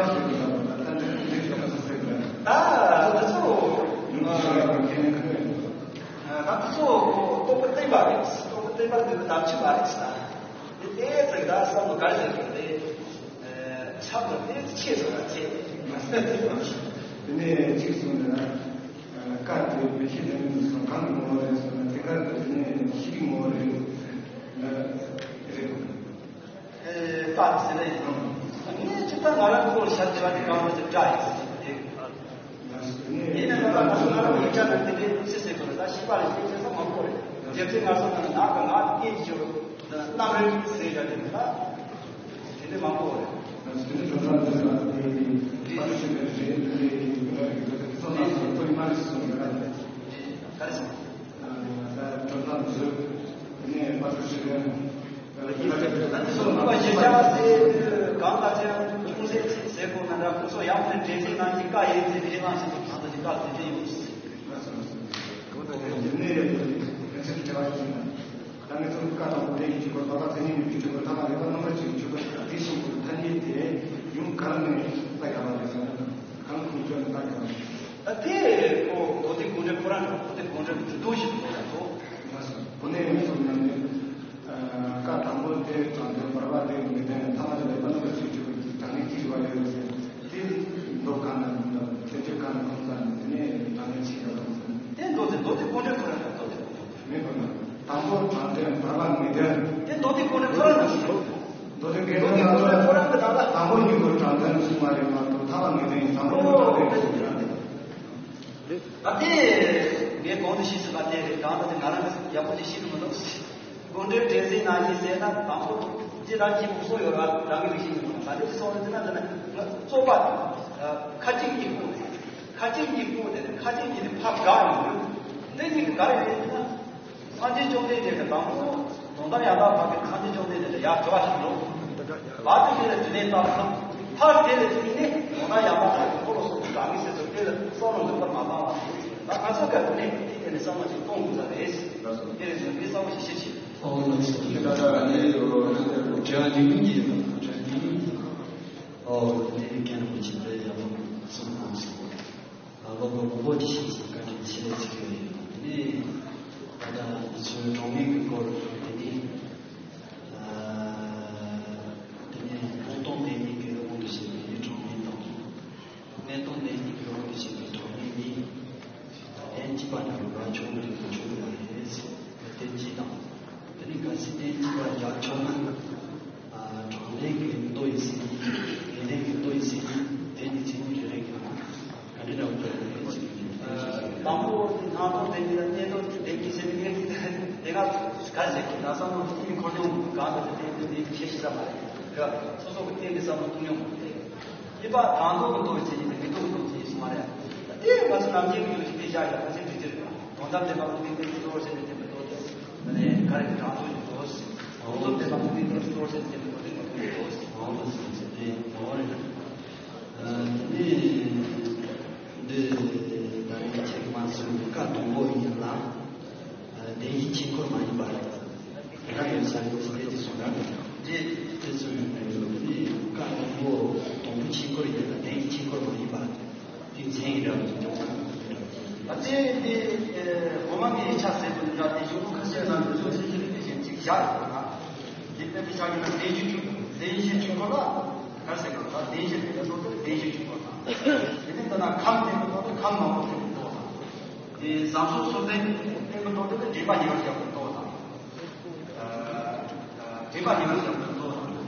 པ་ཞིག་གི་ལ་ད་ལྟ་འདི་འདི་ཞོག་ས་ཟེར་གི་ད་ད་ཚོ་ཡུམ་ཞིག་ལ་མཁན་ཁ་ནས། ད་ཚོ་རྟོགས་པ་བརྟན་པ་རེད། རྟོགས་པ་བརྟན་པ་འདི་ནི་དམ་ཆོས་མ་རེད་ཟེར། དེ་ལྟའི་ཚིག་དང་བསམ་བློ་ག་རེ་བྱེད་དགོས་རེད། ཆགས་པ་དེ་ཆེ་སོང་ན་ཆེ། དེ་ནས་གཅིག་གསུངས་ནས་ན། བཀའ་དེ་མི་ཤེས་དོན་མིན་དུ་སོང་གང་གི་ངོ་བོ་རེད་ཟེར་ན་དེ་ག་དེ་ནས་ཤི་བའི་ངོ་བོ་རེད། རེད། བཀའ་དེ་ཟེར་ན་ཡིན་ནམ། ངས་ཅི་ལྟར་ང་རང་ཚོར་ཤར་བྱེད་པ་དེ་གང་རུང་ཅིག་འདྲ་ཡིན་ཟེར་གྱི་འདུག་ཡིན་ན་ང་ལ་ང་ཚོ་ང་རང་ཡིག་ཆ་ནང་དེ་འདྲའི་གནས་ཚུལ་ཟེར་དགོས་ལ་ད་ཤི་བ་ལ་ཤི་ཚེ་ས་མང་པོ་རེད། རྒྱལ་སྲས་ངར་སོང་ན་ནག་གི་ང་སྐད་ཅིག་གནམ་རེ་ཟེར་ཡ་དེ་ད་དེ་འདྲའི་མང་པོ་རེད། དེ་ནི་ཇོ་ནང་འདི་ལ་དེ་ཕ་ཆོས་ཆོས་པའི་རེད་འདི་ལས་ཀྱི་ཡོད་རེད་ཀྱི་ཚོ་ལ་སོ་ཐོ་ཡི་མ་རེད་སོང་ཡོད་རེད། ག་རེ་སོང་། ད་ཇོ་ནང་འདི་ནས་ཕ་ཆོས་ཆོས་པའི། ད་འདི་སོང་ནང་པ་ཞེ་ཆགས་ཟེར་གང་ལྟར་ཅང་ཅུང་ཟད་ཅིག་ཟེར་དགོས་ན་འདྲ་ཁོ་ཚོ་ཡང་ཕན་འདྲེ་ཟེར་ནང་གི་བཀའ་ཡིན་ཟེར་དེ་ལང་ཞིག་གང་ལྟར་ཅིག་བཀའ་དེ་འདྲ་ཡོད་ཟེར། ད་ངས་ཚོ་བཀའ་དང་པོ་ཏའི་ཆོས་སྐོར་བར་པ་མཚན་ཉིད་ཉིད་ཀྱི་ཆོས་སྐོར་ཐ་མ་རེ་བ་རྣམ་པ་གཅིག་གི་ཆོས་སྐོར་དེ་བཞིན་དུ་ཐ་སྙད་དེ་ཡུམ་གང་ནས་ལྟ་དགོས་པ་རེད་ཟེར་ན་གང་ཁུངས་བཅོལ་ནས་ལྟ་དགོས་པ་རེད། ད་དེ་ཁོ་མདོ་སྡེ་དགོངས་འགྲེལ་ཁོ་རང་མདོ་སྡེ་དགོངས་འགྲེལ་གྱི་མདོ་ཞིག་ཡོད་ལ་ཐོག་གོ་ནས་ཡོད་སོང་ན་ནི། བཀའ་དང་པོ་དེ་དྲང་དོན་བར་པ་དེ་མི་ལྡན་ཐ་མ་དེ་ལས་པ་རྣམ་པ་གཅིག་གི་དྲང་ངེས་གཅིག་བ་ཡོད་ཟེར། དེ་མདོ་གང་ན་མདོ་ཐེག་ཆེན་གང་ན་ཁོང་ས་ནས་དེ་ནས་དྲང་ངེས་གཅིག་བ་ཡོད་ཟེར། དེ་མདོ་དེ་མདོ་དེ་དགོངས་འགྲེལ་ཁོ་རང་ལ་མདོ་དེ་དགོངས་འགྲེལ། མེད་པ་ན། དང་པོ་དྲང་དོན་བར་པ་མི་ལྡན། དེ་མདོ་དེ་དགོངས་འགྲེལ་ཁོ་རང་ལ་མདོ་དེ་འགལ་མདོ་དེ་དགོངས་འགྲེལ་ཁོ་རང་གི་ནང་ལ། དང་པོ་ཉིད་དུ་དྲང་དོན་གསུངས་པ་རེད་མ་གཏོགས་ཐ་མ་མི་ལྡན་དང་པོ་ཉིད་དུ་དྲང་དོན་གསུངས་པ་རེད། ད་དེ་ངས་གོང་དུ་ཞུས་ཟིན་པ་དེ་རེད། གང་ལྟར་དེ་ང་རང་གིས་ཡག་པོ་ཅིག་ཤེས་ཀྱི་མི་འདུག་དགོངས་འགྲེལ་འགྲེལ་ཟིན་ནང་བཞིན་ཟེར་ན་དང་པོ་ཅི་དང་ཅི་མུ་སོ་ཡོད་ར་རང་གི་རིགས་ཤིག་མི་འདུག་ད་དེ་ཅི་སོང་རེད་ཟེར་ན་དེ་ནི་ང་རྩོད་པ་དང་ཁ་ཅིག་གཉིས་པོ་རེད། ཁ་ཅིག་གཉིས་པོ་དེ་ནི་ཁ་ཅིག་གཉིས་དེ་ཕར་དགག་ཡོང་གི་འདུག་འདི་གཉིས་ཀྱི་ག་རེ་རེད་ཟེར་ན། སངས་རྒྱས་བཅོམ་ལྡན་འདས་ཀྱིས་དང་པོ་དོན་དམ་ཡང་དག་བར་གྱི་སངས་རྒྱས་བཅོམ་ལྡན་འདས་ལ་ཡར་དྲི་བ་ཞིག་ཡོང་། བར་དུ་དེ་ལ་དྲི་ལན་བཏབ་ཙང་མཐར་དེ་ལ་དྲིས་ནས་དོན་དམ་ཡང་དག་བར་གྱི་འཁོར་ལོ་སོགས་ཀྱི་དྲང་ངེས་ཟེར་ཚུལ་དེ་ལ་བསམ་བློ་འདུག་པར་མ་བཏང་བ་ཞིག་ད་ང་ཚོ་ག་དེ་ནས་དེ་ནས་བསམ་བློ་ཞིག་གཏོང་དགོས་ས་རེད། དེ་ལས་བྱུང་བའི་བསམ་བློ་ཞིག་བྱེད་ཆེད། ཨོ་ལགས་སོ། དེ་ད་ལྟ་ཨ་ནི་དྲི་བ་ཉུང་ཉུང་ཅིག་ཡོད་པ་དྲི་བ་ཉུང་ཉུང་ཅིག་ཨོ་དེ་ནི་རྒན་རིན་པོ་ཆེ་དཔེ་ཡག་པོ་གསུངས་གནང་སོང་། ཨ་སློབ་དཔོན་མང་པོ་ཅིག་ཞིག་གིས་བཀའ་དྲིན་ཆེ་ཟེར་གྱི་ཡོད། དེ་ནས་ད་ལྟ་འདི་ཚོའི་གྲངས་མེད་ཀྱི་སྐོར་དེ་ནས་ཨ་དེ་ནས་སྣང་སྟོང་བདེན་གཉིས་ཀྱི་དབང་དུ་བྱས་པའི་གྲངས་མེད་དང་། གནས་སྟོང་བདེན་གཉིས་ཀྱི་དབང་དུ་བྱས་པའི་གྲངས་མེད་གཉིས། ལན་གཅིག་པ་ན་རུ་ར་ཆོས་རིག་གི་ཆོས་ལ་རེད། གཏན་གཅིག་དང་། དེ་ནས་གལ་སྲིད་གཏན་གཅིག་པ་རྒྱག་ཆོག་ན། ཨ་གྲངས་ལས་ བསམ་བློ་གཏིང་ནས་འཁོར་མྱོང་གང་དང་དེ་དེ་དེ་ཁྱད་ཞིག་ས་མ་རེད། སོ་སོ་གི་སྟེང་གི་བསམ་བློ་གཏོང་མྱོང་མ་རེད། གཉིས་པ་དང་ཐོག་གི་མདོ་བྱེད་ཀྱི་དེ་མི་ཐོག་གི་མདོ་བྱེད་ཀྱི་སོང་བ་རེད། དེ་ང་ཚོ་ནམ་རྒྱུན་གྱི་ཡོད་ཀྱི་དེ་བཞག་ཡོད་ཁ་ཤས་དྲི་རྩད་རེད། དོན་དམ་དེ་མ་གཏོགས་དེ་དེ་གཙོ་བོར་བྱས་ནས་དེ་མི་ཐོག་དེ་ནས་ག་རེ་གི་དང་ཐོག་གི་མདོ་ཞིག་དོན་དམ་དེ་མ་གཏོགས་དེ་གཙོ་བོར་བྱས་ནས་དེ་མི་ཐོག་དེ་མི་ཐོག་མདོ་ཞིག་ཨོ་ལ་སོང་ཚེ་དེ་ཐོག་རེད། དེ་ནས་འདི་ད་རེས་ཁྱེད་མ་སུ་བཀའ་དང་པོ་ཡིན་ལ། བདེན་བཞིའི་ཆོས་འཁོར་མ་ཡིན་པ་རེད། དེ་ག་ཡོད་ས་ཡོད་ས་རེད་ཅེས་གསུངས་ར། དེ་དེ་ཚོ་ཡོད་ན་ཡོད་ནི་བཀའ་དང་པོ་དང་པོ་ཆོས་འཁོར་ཡིན་ལ་བདེན་བཞིའི་ཆོས་འཁོར་མ་ཡིན་པ། དེ་མཚན་ཡིན་འདྲ་བ་ཅིག་འཇོག་ན་འདྲ་བ་ཅིག་ད་ལྟའི་འདི་སྒོ་མང་གི་ཡིག་ཆ་ཟེར་དགོས་འདྲ་དེ་གཞུང་ལུགས་ཁ་ཤས་ནང་དུ་ཚོ་ཚིག་གི་དེ་བཞིན་ཅིག་བཞག་ཡོད་ན། འདི་དཔེ་དེ་བཞག་ཡོད་ན་བདེན་བཞི་ཆོས་བདེན་བཞི་ཆོས་འཁོར་ལ་ག་རེ་ཟེར་དགོས་རེད། བདེན་བཞི་དེ་ལ་སོགས་པའི་བདེན་བཞི་ཆོས་འཁོར་དང་། དེ་ནས་འདི་ན་ཁམས་བསྟན་པའི་ཐོག་ཏུ་ཁམས་མང་པོ་བསྟན་པའི་ཐོག་དང་། དེ་བཟང་ཕྱོགས་སོ་བདུན་བསྟན་པའི་ཐོག་ཏུ་དྲེགས་པ་ཉེ་བར་བཞག་པའི་ཐོག་དང་། དྲེགས་པ་ཉེ་བར་བཞག་པའི་ཐོག་དང་།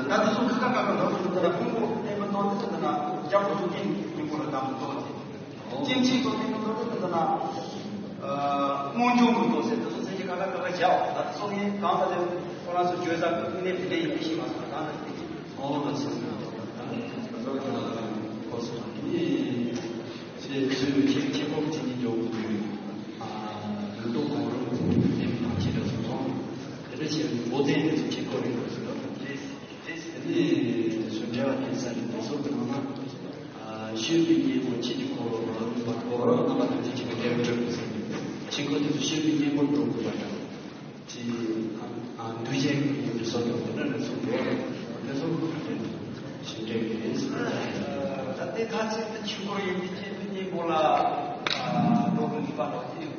ད་དུང་ཁ་ཁ་ཁ་ཁ་ལ་སོགས་པའི་ཕུང་པོ་བསྟན་པའི་ཐོག་ཏུ་འདི་ན་རྒྱ་བོད་ཀྱི་ཕུང་པོ་ལ་གདམས་པའི་ཐོག་དང་། སྐྱེ་མཆེད་སོགས་བསྟན་པའི་ཐོག་ཏུ་འདི་ན། ཨ། སྔོན་བྱུང་གི་མདོ་ཟེར་དེ་ཚོ་མཚན་གཞི་ཁ་ཁ་ཁ་ཁ་བྱའོ། ད་དེ་ཚོ་ངས་གང་ལྟར་ལས་ཁོ་རང་ཚོ་བརྗོད་བྱ་ཀུན་ནས་དེ་འདྲ་ཡིན་པའི་ཤེས་མ་སོང་། གང་ལྟར་དེ་ཨོ་ལ་སོང་། ཁོ་སོང་ནི་ཚེ་ཚུལ་ཁྱེད་ཁྱེད་པོ་ཅི་ནི་འཇོག་གི་འདུག་ཨ། ལུགས་ལྡོག་གང་རུང་དེ་མི་དང་ཁྱེད་འདྲ་སོང་སོང་། དེ་འདྲ་བྱས་ནས་མདོ་བསྟན་དེ་ཚོ་ཁྱེད་ཁོ་རེད་ཟེར་ལ། དེ་ནས་དེ་ཚོ་འབྲེལ་བ་དེ་ས་ནས་དེ་ཚོ་གི་ནང་ན། ཨ། ཤེས་པའི་གཉེན་པོ་ཆོས་ཀྱི་འཁོར་ལོ་ལ་ལུས་པ་འཁོར་རྣམ་པ་ཐམས་ཅད་ཀྱི་བདེ་བ་སྒྲུབ་པའི་ཚུལ་ཆོས་འཁོར་དེ་ཚོ་ཤེས་པའི་གཉེན་པོར་འགྲོ་དགོས་པ་དང་། ཅེས། ཨ། འདུས་བྱས་ཀྱི་ཡུལ་དུ་སོགས་དང་དེ་འདྲ་ནས་གསུངས་འདུག་དེ་ཚོ་ཁོ་ཚོ་ཞིབ་ཕྲ་གི་རེད་ཟེར། ད་ལྟའི་ཐ་ཚིག་ཏུ་ཆོས་འཁོར་ཡིན་པའི་ཆོས་ཀྱི་གཉེན་པོ་ལ་འགྲོ་དགོས་ནུས་པ་ལོག་ཅི་ཡོད།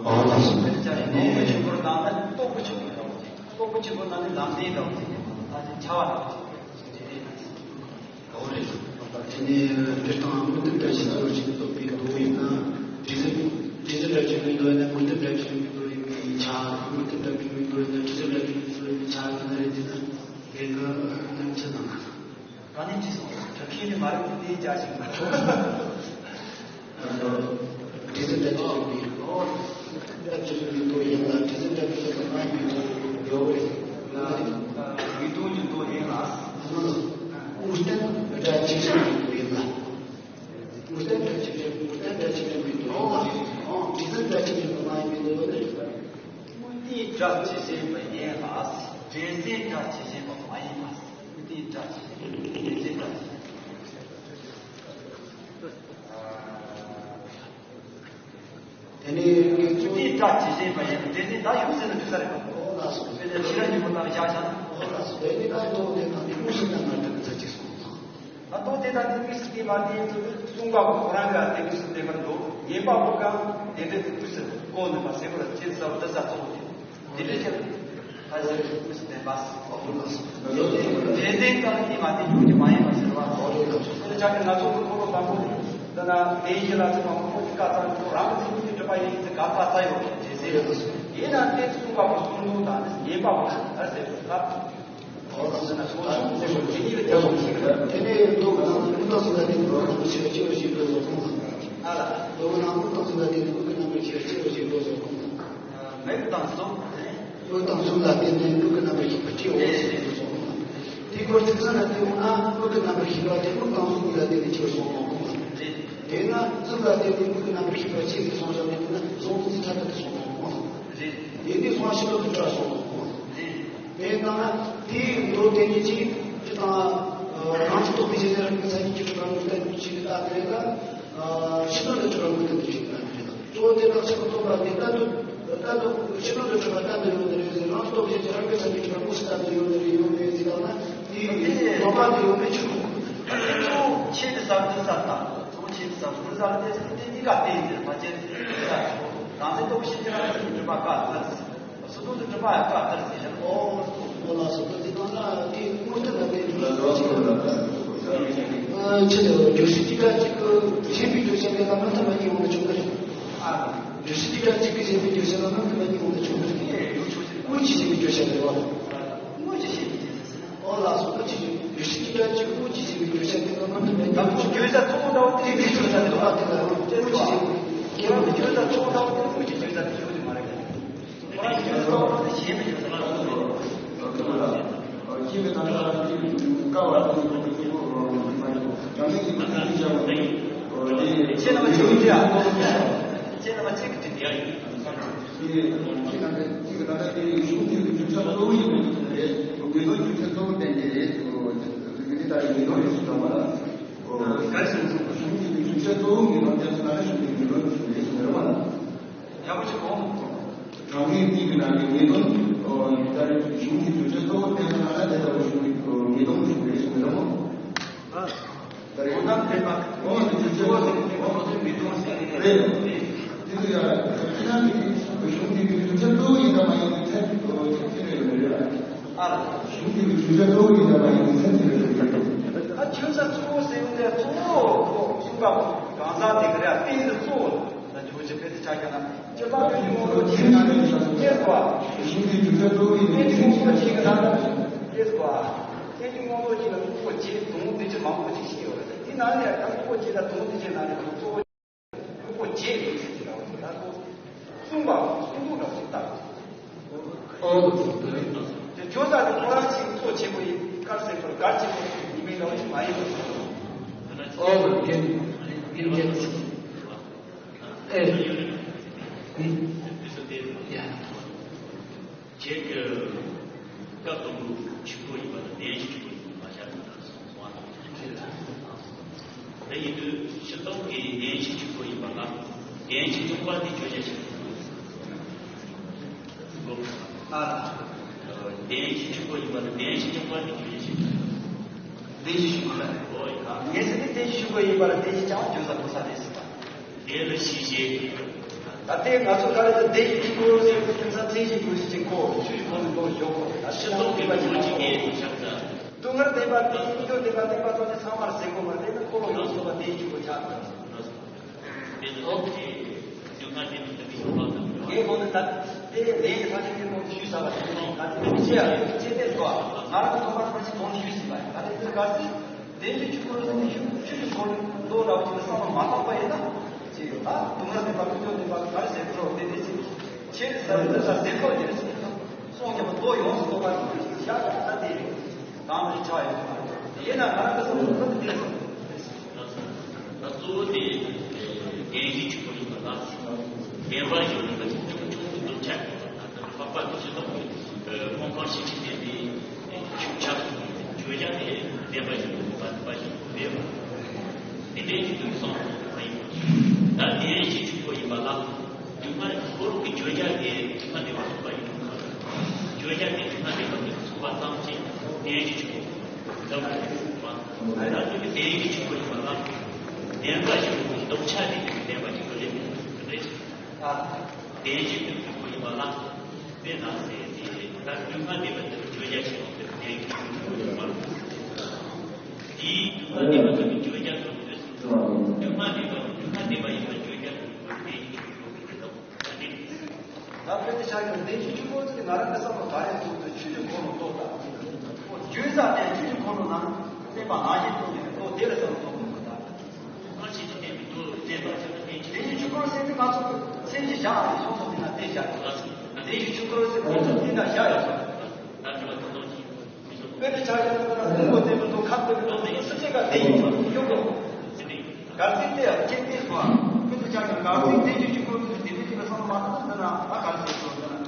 ཨོ་ལགས་སོ། དཔེར་ན་ཆོས་འཁོར་ནང་ན་རྟོགས་པའི་ཆོས་འཁོར་དང་། རྟོགས་པའི་ཆོས་འཁོར་ནང་ནས་ལམ་འདས་དང་། ད་ཆ་བ་དང་། ཨོ་རེད། དེ་ནས་སྤྱིར་བཏང་དངོས་དོན་བཀྲ་ཤིས་ལྟ་བུ་ཞིག་རྟོགས་པའི་མདོ་ཡིན་ན། དྲི་ཟབ་དྲི་ཟབ་བཀྲ་ཤིས་པའི་མདོ་ཡིན་ན་དངོས་དོན་བཀྲ་ཤིས་པའི་མདོ་ཡིན་པའི་ཆ། དངོས་དོན་བཀྲ་ཤིས་པའི་མདོ་ཡིན་ན་དྲི་ཟབ་བཀྲ་ཤིས་པའི་མདོ་ཡིན་པའི་ཆ་ཡིན་ན་རེད། དེ་ན་དེ་གི་ནང་ཆ་དང་། གང་ནས་ཅི་སོང་། གྲུབ་ཆེན་ནི་མ་རིག་པའི་གནས་བཅའ་ཞིག་མ་གྲུབ། དྲི་ཟབ་བཀྲ་ཤིས་པའི་མདོ། བཀྲ་ཤིས་པའི་མདོ་ཡིན་ལ་དྲི་ཟབ་བཀྲ་ཤིས་པའི་མདོ་ཡིན་པའི་མདོ་ཡོད་རེད། དངོས་དོན་གྱི་མདོ་ཡིན་ལ། དངོས་བསྟན་བཀྲ་ཤིས་པའི་མདོ་ཡིན་ལ། དངོས་བསྟན་བཀྲ་ཤིས་པའི་དངོས་བསྟན་བཀྲ་ཤིས་པའི་མདོ་ཡིན་ལ། དྲི་ཟབ་བཀྲ་ཤིས་པའི་མདོ་མ་ཡིན་པའི་མདོ་ཡོད་རེད། དངོས་བསྟན་བཀྲ་ཤིས་པའི་ཡིན་ལ། དྲི་ཟབ་བཀྲ་ཤིས་པའི་མ་ཡིན་ལ། དངོས་བསྟན་བཀྲ་ཤིས་པའི་དྲི་ཟབ་བཀྲ་ཤིས་པའི། དེ་ནས་ངས་ཚུལ་དེའི་སྒྲ་ཇི་བཞིན་པ་ཡིན། དེ་ནི་ད་ཡོད་ཟེར་ན་འགྲིག་ས་རེད་པ། ཨོ་ལགས་སོ། དེ་ནས་ཕྱི་ར་ཉིན་མོ་ལྟར་བཞག་བཞག་ན། ཨོ་ལགས་སོ། དེ་ནི་ད་མདོ་དེ་དང་དེ་མུ་ཞིག་ན་མ་གྲུབ་ཚར་གཅིག་སོང་ཙང་། ད་མདོ་དེ་དང་དེ་མུ་ཞིག་དེ་མ་དེ་ཚོ་གསུང་པ་པོ་ཁོ་རང་གི་དེ་མུ་ཞིག་དེ་མ་འདུག་ཉན་པ་པོ་གང་དེ་འདྲ་དེ་དུས་སུ་གོ་ནུས་པ་ཟེར་བ་ལ་ཅེས་ཟེར་བ་འདི་ས་གཙོ་བོ་དེ། དེ་འདྲ་ཅིག་ཨ་ཟེར་དུས་སུ་བསྟན་པ། དེ་ལྡན་དང་དེ་མ་དེ་ཡོང་རྒྱུ་མ་ཡིན་པ་ཟེར་བ། དེ་ལ་ཆ་ནས་ང་ཚོ་གི་འཁོར་ལོ་དང་པོ་དེ་ན་དེ་ཡི་ལ་ཚོ་མ་ཁོ་ཁོ་གི་བཀའ་ཙམ་ཁོ་རང་གི་ཚིག་གི་གྲུབ་པ་ཡིན་ཚེ་ག་ས་ས་ཡོད་ཅེས་ཟེར། ཡིན་ན་དེ་གསུངས་པ་པོ་གསུང་ནོ་དང་ཉན་པ་པོ་ཨ་ཟེར་བ། ཨོ་ལགས་སོ། ད་ཚོ་ཚོ་ཚོ་དེ་ཉིད་ལ་རྒྱབ་སོང་ཞིག་དེ་ནས་མདོ་གི་ནང་དུ་མུ་སྟེགས་གསུམ་ལ་བརྟེན་ནས་མདོ་ནང་དུ་ཆེ་བ་ཆེ་བ་ཞིག་འགྲོ་བཟོ་ཁོང་དང་། ཨ་ལ། མདོ་གི་ནང་དུ་མུ་སྟེགས་གསུམ་ལ་བརྟེན་ནས་མུ་གེ་རྣམ་པར་ཤེས་པ་ཆེ་བ་ཞིག་འགྲོ་བཟོ་ཁོང་དང་། མིག་དང་གསུམ། མིག་དང་གསུམ་ལ་བརྟེན་ནས་མིག་གི་རྣམ་པར་ཤེས་པ་སྐྱེ་བོ་ཞེས་སོགས་སོང་ལ། དེའི་སྐོར་ཚིག་གསལ་ལ་བལྟས་འོང་ན་མིག་གི་རྣམ་པར་ཤེས་པ་དེ་མིག་དང་གསུམ་གཉིས་ལ་བརྟེན་ནས་སྐྱེ་བ་སོང་ངོ་། དེས་ན་གསུམ་ལ་བརྟེན་ནས་མིག་གི་རྣམ་པར་ཤེས་པ་སྐྱེ་ཞེས་སོང་བཞག་ནས་བལྟས་ན་གཟུང་འཛིན་ཚིག་ཐ་དད་དུ་སོང་ངོ་། དེ་ནས་སོང་ཕྱི་ལོག་ཏུ་བཀྲ་སོང་ངོ་། དེ་ལྟར་ན་དེའི་མདོ་དེ་ཉིད་ཀྱིས་ཅི་དང་། རང་ཚུགས་རྟོགས་པའི་རྗེས་ནས་རང་གི་མཚན་ཉིད་ཀྱི་གྲུབ་པ་དངོས་བསྟན་ཞེས་པའི་རྟགས་དེ་ལ། ཕྱི་དོན་དུ་གྲུབ་པ་དངོས་བསྟན་དུ་བྱེད་པ་རེད། གཙོ་བོ་དེ་དག་ཕྱི་དོན་རྟོགས་པ་དེ་ལྟར་དུ་ལྟར་དུ་ཕྱི་དོན་དུ་གྲུབ་པ་ལྟར་དུ་ཡོད་ནི་རེད་ཟེར། རང་རྟོགས་བྱེད་ཀྱི་རང་གི་སེམས་ཀྱི་གྲུབ་པ་དངོས་སུ་ལྟར་དུ་ཡོད་ནི་རེད་ཡོད་མེད་ཟེར་བ་ན་དེའི་དོགས་པ་དེ་ཡོད་མེད་ཆོས་ཁོ་ཁོ། གཙོ་བོ་ཆེད་དུ་ཟབ་ཏུ་ཟབ་དང་གཙོ་བོ་ཆེད་དུ་ཟབ་ཏུ་ཟབ་སྟེ་དེ་གཉིས་ཀ་བསྟན་ཟེར་མ་བྱས་ཟེར། རང་སེམས་རྟོགས་བྱེད་ཀྱི་རང་གི་སེམས་ཀྱི་གྲུབ་པ་བཀག་ཟེར། སོ་སོ་དང་གྲུབ་པ་ཡང་བཀག་ཟེར་ཟེར་ཞིང་། ཨོ། ཨོ་ལགས་སོ། ད་དེ་ནང་ན་དེ་དངོས་བསྟན་ལ་བརྟེན་ནས་ལ་ལོ་ཅི་ཡོད་ལ་ལ་ཅི་ལ་བརྗོད་གཞི་གཅིག་ག་གཅིག་གི་གཞན་པའི་བརྗོད་བྱ་དེ་ལ་མ་མཐུན་པ་གཉིས་ཡོང་ན་ཆོག་གི་རེད། ཨ། བརྗོད་གཞི་གཅིག་ག་གཅིག་གི་གཞན་པའི་བརྗོད་བྱ་ལ་མ་མཐུན་པ་གཉིས་ཡོང་ན་ཆོག་གི་རེད། དངོས་ཀྱི་གཞན་པའི་བརྗོད་བྱ་རེད་བ། དངོས་ཀྱི་གཞན་པའི་བརྗོད་བྱ་ཟེར་ན། ཨོ་ལགས་སོ། དངོས་ཀྱི་བརྗོད་གཞི་གཅིག་ག་གཅིག་དངོས་ཀྱི་གཞན་པའི་བརྗོད་བྱ་དེ་ལ་མ་མཐུན་པ་གཉིས་ཡོང་ན་ཆོག་གི་རེད། བརྗོད་བྱ་གཙོ་བོ་འདྲ་བོ་དེ་དེའི་བརྗོད་བྱ་དེ་ལ་དེ་ལ་དངོས་ཀྱི་གཞན་པའི་བརྗོད་བྱ་དེ་ཡོད་ནི་མ་རེད། ཡག་པོ་ཞིག་གོ། གྲངས་ངེས་གཉིས་ཀྱི་ནང་གི་ངེས་དོན། ད་རེས་གཞུང་གི་བརྗོད་བྱ་གཙོ་བོ་བསྟན་ས་ལ་དེ་ལྟ་བུ་གཞུང་གི་ངེས་དོན་གཞུང་རེད་གསུངས་རེད་མོ། ད་རེས་ཁོ་ན་འདྲེན་པ་ཁོང་གི་བརྗོད་བྱ་ཁོང་གི་ངེས་དོན་ཟེར་རེད། དེ་ཚོ་ཡ་ཁྱེད་རང་གི་གཞུང་གི་བརྗོད་བྱ་གཙོ་བོ་ཡིན་དང་མ་ཡིན་གྱི་ཚད་ཅི་རེད་ཡོད་རེད། ཨ་གཞུང་གི་བརྗོད་བྱ་གཙོ་བོ་ཡིན་དང་མ་ཡིན་གྱི་ཚད་ཅི་རེད་ཡོད་རེད། ཨ་བརྗོད་བྱ་གཙོ་བོ་ཟེར་ཡོང་དུས་གཙོ་བོ་གསུངས་པ་གང་ཟག་དེ་ག་རེ་ཨ་བསྟན་ས་གཙོ་བོ། ད་འཇུག་ཅིག་ཕེ་ཏི་ཆ་ཀ་ན། ཅི་ལྟར་ཀུན་གྱི་དངོས་པོ་ཇི་ལྟར་ཡིན་ཞེས་སོ། ཞེས་སོ། གཞུང་གི་བརྗོད་བྱ་གཙོ་བོ་ཡིན་པའི་ཕན་ཚུན་གྱི་ཚད་ཀྱི་ཐ་ན། ཞེས་སོ། ཕན་ཚུན་དངོས་པོ་གཅིག་ལ་དངོས་པོ་ཇི་དུམ་བུ་དེ་ཅི་མང་པོ་ཅིག་ཤེས་ཡོད་རེད། དེ་ནང་ནས་ཡང་དངོས་པོ་གཅིག་ལ་དུམ་བུ་དེ་ཅི་ནང་ནས་དངོས་པོ་ཇི་ཡིན་ཞེས་ཟེར་བ་ལ་གསུངས་པ་གསུང་ཐུབ་འདྲ་ཞིག་བཏགས། ཨོ། དེ་བརྗོད་བྱ་དེ་ཁོ་རང་ཅིག་གཙོ་ཆེན་པོ་ཡིན་ཁར་ཟེར་ཁོ་གར་ཆེན་པོ་ཡིན་པའི་འདྲ་བ་ཞིག་མ་ཡིན་པ་ཞིག་ཨོ། ཡ། ཁྱེད་ཀྱི་སྐབས་དང་པོ་ཆོས་སྐུ་ཡིན་པ་དང་བདེན་བཞི་ཆོས་སྐུ་ཡིན་པ་བཞག་ན་གསུངས་སོང་བ། དེ་ཡིན་དུས་སྤྱིར་བཏང་གི་བདེན་བཞི་ཆོས་སྐུ་ཡིན་པ་ལ་བདེན་བཞི་བཅོམ་པ་དེ་བརྗོད་བྱ་ཞིག་ཨ། བདེན་བཞི་ཆོས་སྐུ་ཡིན་པ་ལ་བདེན་བཞི་བཅོམ་པ་དེ་བརྗོད་བྱ་ཞིག་བདེན་བཞི་ཆོས་སྐུ་ལ། ཨོ་ཡ། ངས་ཟེར་ནི་བདེན་བཞི་ཆོས་སྐུ་ཡིན་པ་ལ་བདེན་བཞི་ཀྱང་བརྗོད་ས་གོ་ས་རེད་ཟེར་བ། དེ་ལ་ཤེས་བྱེད། ད་ལྟའི་ང་ཚོ་ག་རེ་ཟེར་བདེན་བཞི་ཆོས་སྐུ་ཟེར་དུས་དེང་སང་མཚན་གཞི་འགྱུར་ཞིག་ཅིག་གོ་ཆོས་ཀྱི་ཁོངས་ནས་འགྲོ་ཞོག་གོ་ད་ཕྱི་ལོགས་ཀྱི་ལོ་གཅིག་གི་ཞག་ད། སྡུག་བསྔལ་བདེན་པ་དེ་ཡིན་རྒྱུ་བདེན་པ་བདེན་པ་ཐོག་ནས་ཚང་མར་ཟེར་དགོས་མ་རེད་ན་འཁོར་ལོ་ཡོངས་སུ་རྟོག་པ་བདེན་བཞི་ཆོས་སྐུ་ཆགས་འདུག་ངས་གོང་དུ་ད་ལྟའི་ལས་ཀྱི་ཐ་ཚིག་དེ་གོང་དུ་ཞུས་ཚར་བ་དེ་ད་ལྟའི་མི་ཚེ་ཡ་ཚེ་ཚད་སོགས་ང་རང་གི་ཐོག་མར་ཕར་ཞིག་གོང་དུ་ཞུས་ཟིན་པ་ཡིན། ད་ལྟའི་འདིར་ག་ཚོད་བདེན་བཞི་ཆོས་སྐུ་ཟེར་ནས་ཞུ་ཆོས་ཀྱི་འཁོར་ལོ་འདུག་འདྲ་བོ་ཅིག་ལ་བསམ་བློ་མ་བཏང་པ་ཡིན་ན་ཅི་ཡོད་ད་སྡུག་བསྔལ་བདེན་པ་ཀུན་འབྱུང་བདེན་པ་ག་རེ་ཟེར་དགོས་རེད་དེ་ཅི་ཆེ་རེད་ཟེར་བ་འདི་ལ་ཟེར་ཁོ་ཡིན་རེད་ཟེར་ན་སོང་རྒྱབ་པ་མདོ་ཡོངས་སུ་རྟོགས་པ་ཞིག་བཞག་ད་དེ་རེད། དང་པོ་ཆགས་ཡོད་པ་རེད། དེས་ན་ང་རང་གི་བསམ་བློ་ཁོ་ན་དེ་རེད། ད་གཙོ་བོ་དེ་བདེན་བཞི་ཆོས་སྐུ་ཡིན་པ་ལ་བདེན་པ་ཡོད་པ་ཅིག་ཆུང་ཆུང་དུ་འདུག་ཆ་ད་ལྟ་འཕགས་པ་དེ་ཚོ་དང་ཁོང་ཁོང་ཤེས་བྱེད་ལྡན་པའི་ཆོས་ཆགས་སུ་བརྗོད་བྱ་དེ་བདེན་པ་ཞིག་ཡོད་པ་བདེན་པ་ཞིག་མེད་པ་དེ་འདྲའི་ཞིག་ཏུ་སོང་མ་ཡིན་པ། ད་བདེན་བཞི་ཆོས་སྐུ་ཡིན་པ་ལ་སྡུག་བསྔལ་འཁོར་བའི་བརྗོད་བྱ་དེ་སྡུག་བསྔལ་བདེན་པ་ཚོགས་པ་ཡིན་པ། བརྗོད་བྱ་དེ་སྡུག་བསྔལ་བདེན་པ་ཚོགས་པ་ཙམ་གྱིས་བདེན་བཞི་ཆོས་སྐུ་ལ་མ་གྲུབ་པ། ད་དེ་བདེན་བཞི་ཆོས་སྐུ་ཡིན་པ་ལ་བདེན་པ་ཞིག་ལྡོག་ཆ་དེ་བདེན་པ་ཞིག་ཏུ་སླེབས་ཡོད་པ་རེད། བདེན་བཞི་ཆོས་སྐུ་ཡིན་པ་ལ། དཔེར་ན་ཟེར་ཏེ། ད་སྡུག་བསྔལ་བདེན་པ་དེ་བརྗོད་བྱ་ཞིག་ཡོང་དུས་དེའི་སྐྱོན་བརྗོད་པ། དེའི་སྡུག་བསྔལ་བདེན་པ་དེ་བརྗོད་བྱ་དང་དུས་སུ། སྡུག་བསྔལ་བདེན་པ་སྡུག་བསྔལ་བདེན་པ་ཡིན་པ་བརྗོད་བྱ་དང་དུས་དེའི་སྐྱོན་བརྗོད་པའི་དེ་དང་ད་དེ། ད་དཔེར་ན་ཆ་བཞག་ན་བདེན་བཞི་ཆོས་སྐུ་ཟེར་ནས་ང་རང་གི་བསམ་བློ་ག་རེ་འདུག་ཟེར་ཆོས་ཀྱི་འཁོར་ལོ་རྟོགས་དང་། བརྗོད་བྱ་དེ་ཆོས་ཀྱི་འཁོར་ལོ་ནང་བསྟན་པ་ནང་བཞིན་རྟོགས་ནས་རྟོགས་དེ་ལ་བསམ་བློ་གཏོང་དགོས་པ་དང་། ཁོང་ཆོས་ཀྱི་བསྟན་པའི་མདོ་བསྟན་པ་ཆེན་པོ་བསྟན་ཅིང་། བདེན་བཞི་ཆོས་སྐུ་ཟེར་ནི་ང་ཚོ་མཚན་གཞི་བཞག་ཡོད་སོང་སོང་དེ་ན་བསྟན་བཞག་ཡོད། བདེན་བཞི་ཆོས་སྐུ་ཟེར་ནི་ང་ཚོ་བསྟན་ན་བཞག་ཡོད་སོང་། དཔེར་ན་ཆ་བཞག་ན་ད་ལྟ་ཕུང་པོ་བསྟན་པའི་མདོ་ཁམས་བསྟན་པའི་མདོ་ཟེར་ནི་སུ་ཆེ་ག་བསྟན་ཡིན་ཡོད་གོ། གར་ཚིག་དེ་ཡང་གཅིག་བསྟན་སོང་། དཔེར་ན་ཆ་བཞག་ན་གར་ཚིག་བདེན་བཞི་ཆོས་སྐུ་ཟེར་ནི་དེ་འདྲའི་ཅིག་ལ་བསམ་བློ་མ་བཏང་ན་འདི་ན་ད་གར་ཟེར་སོང་འདི་ན།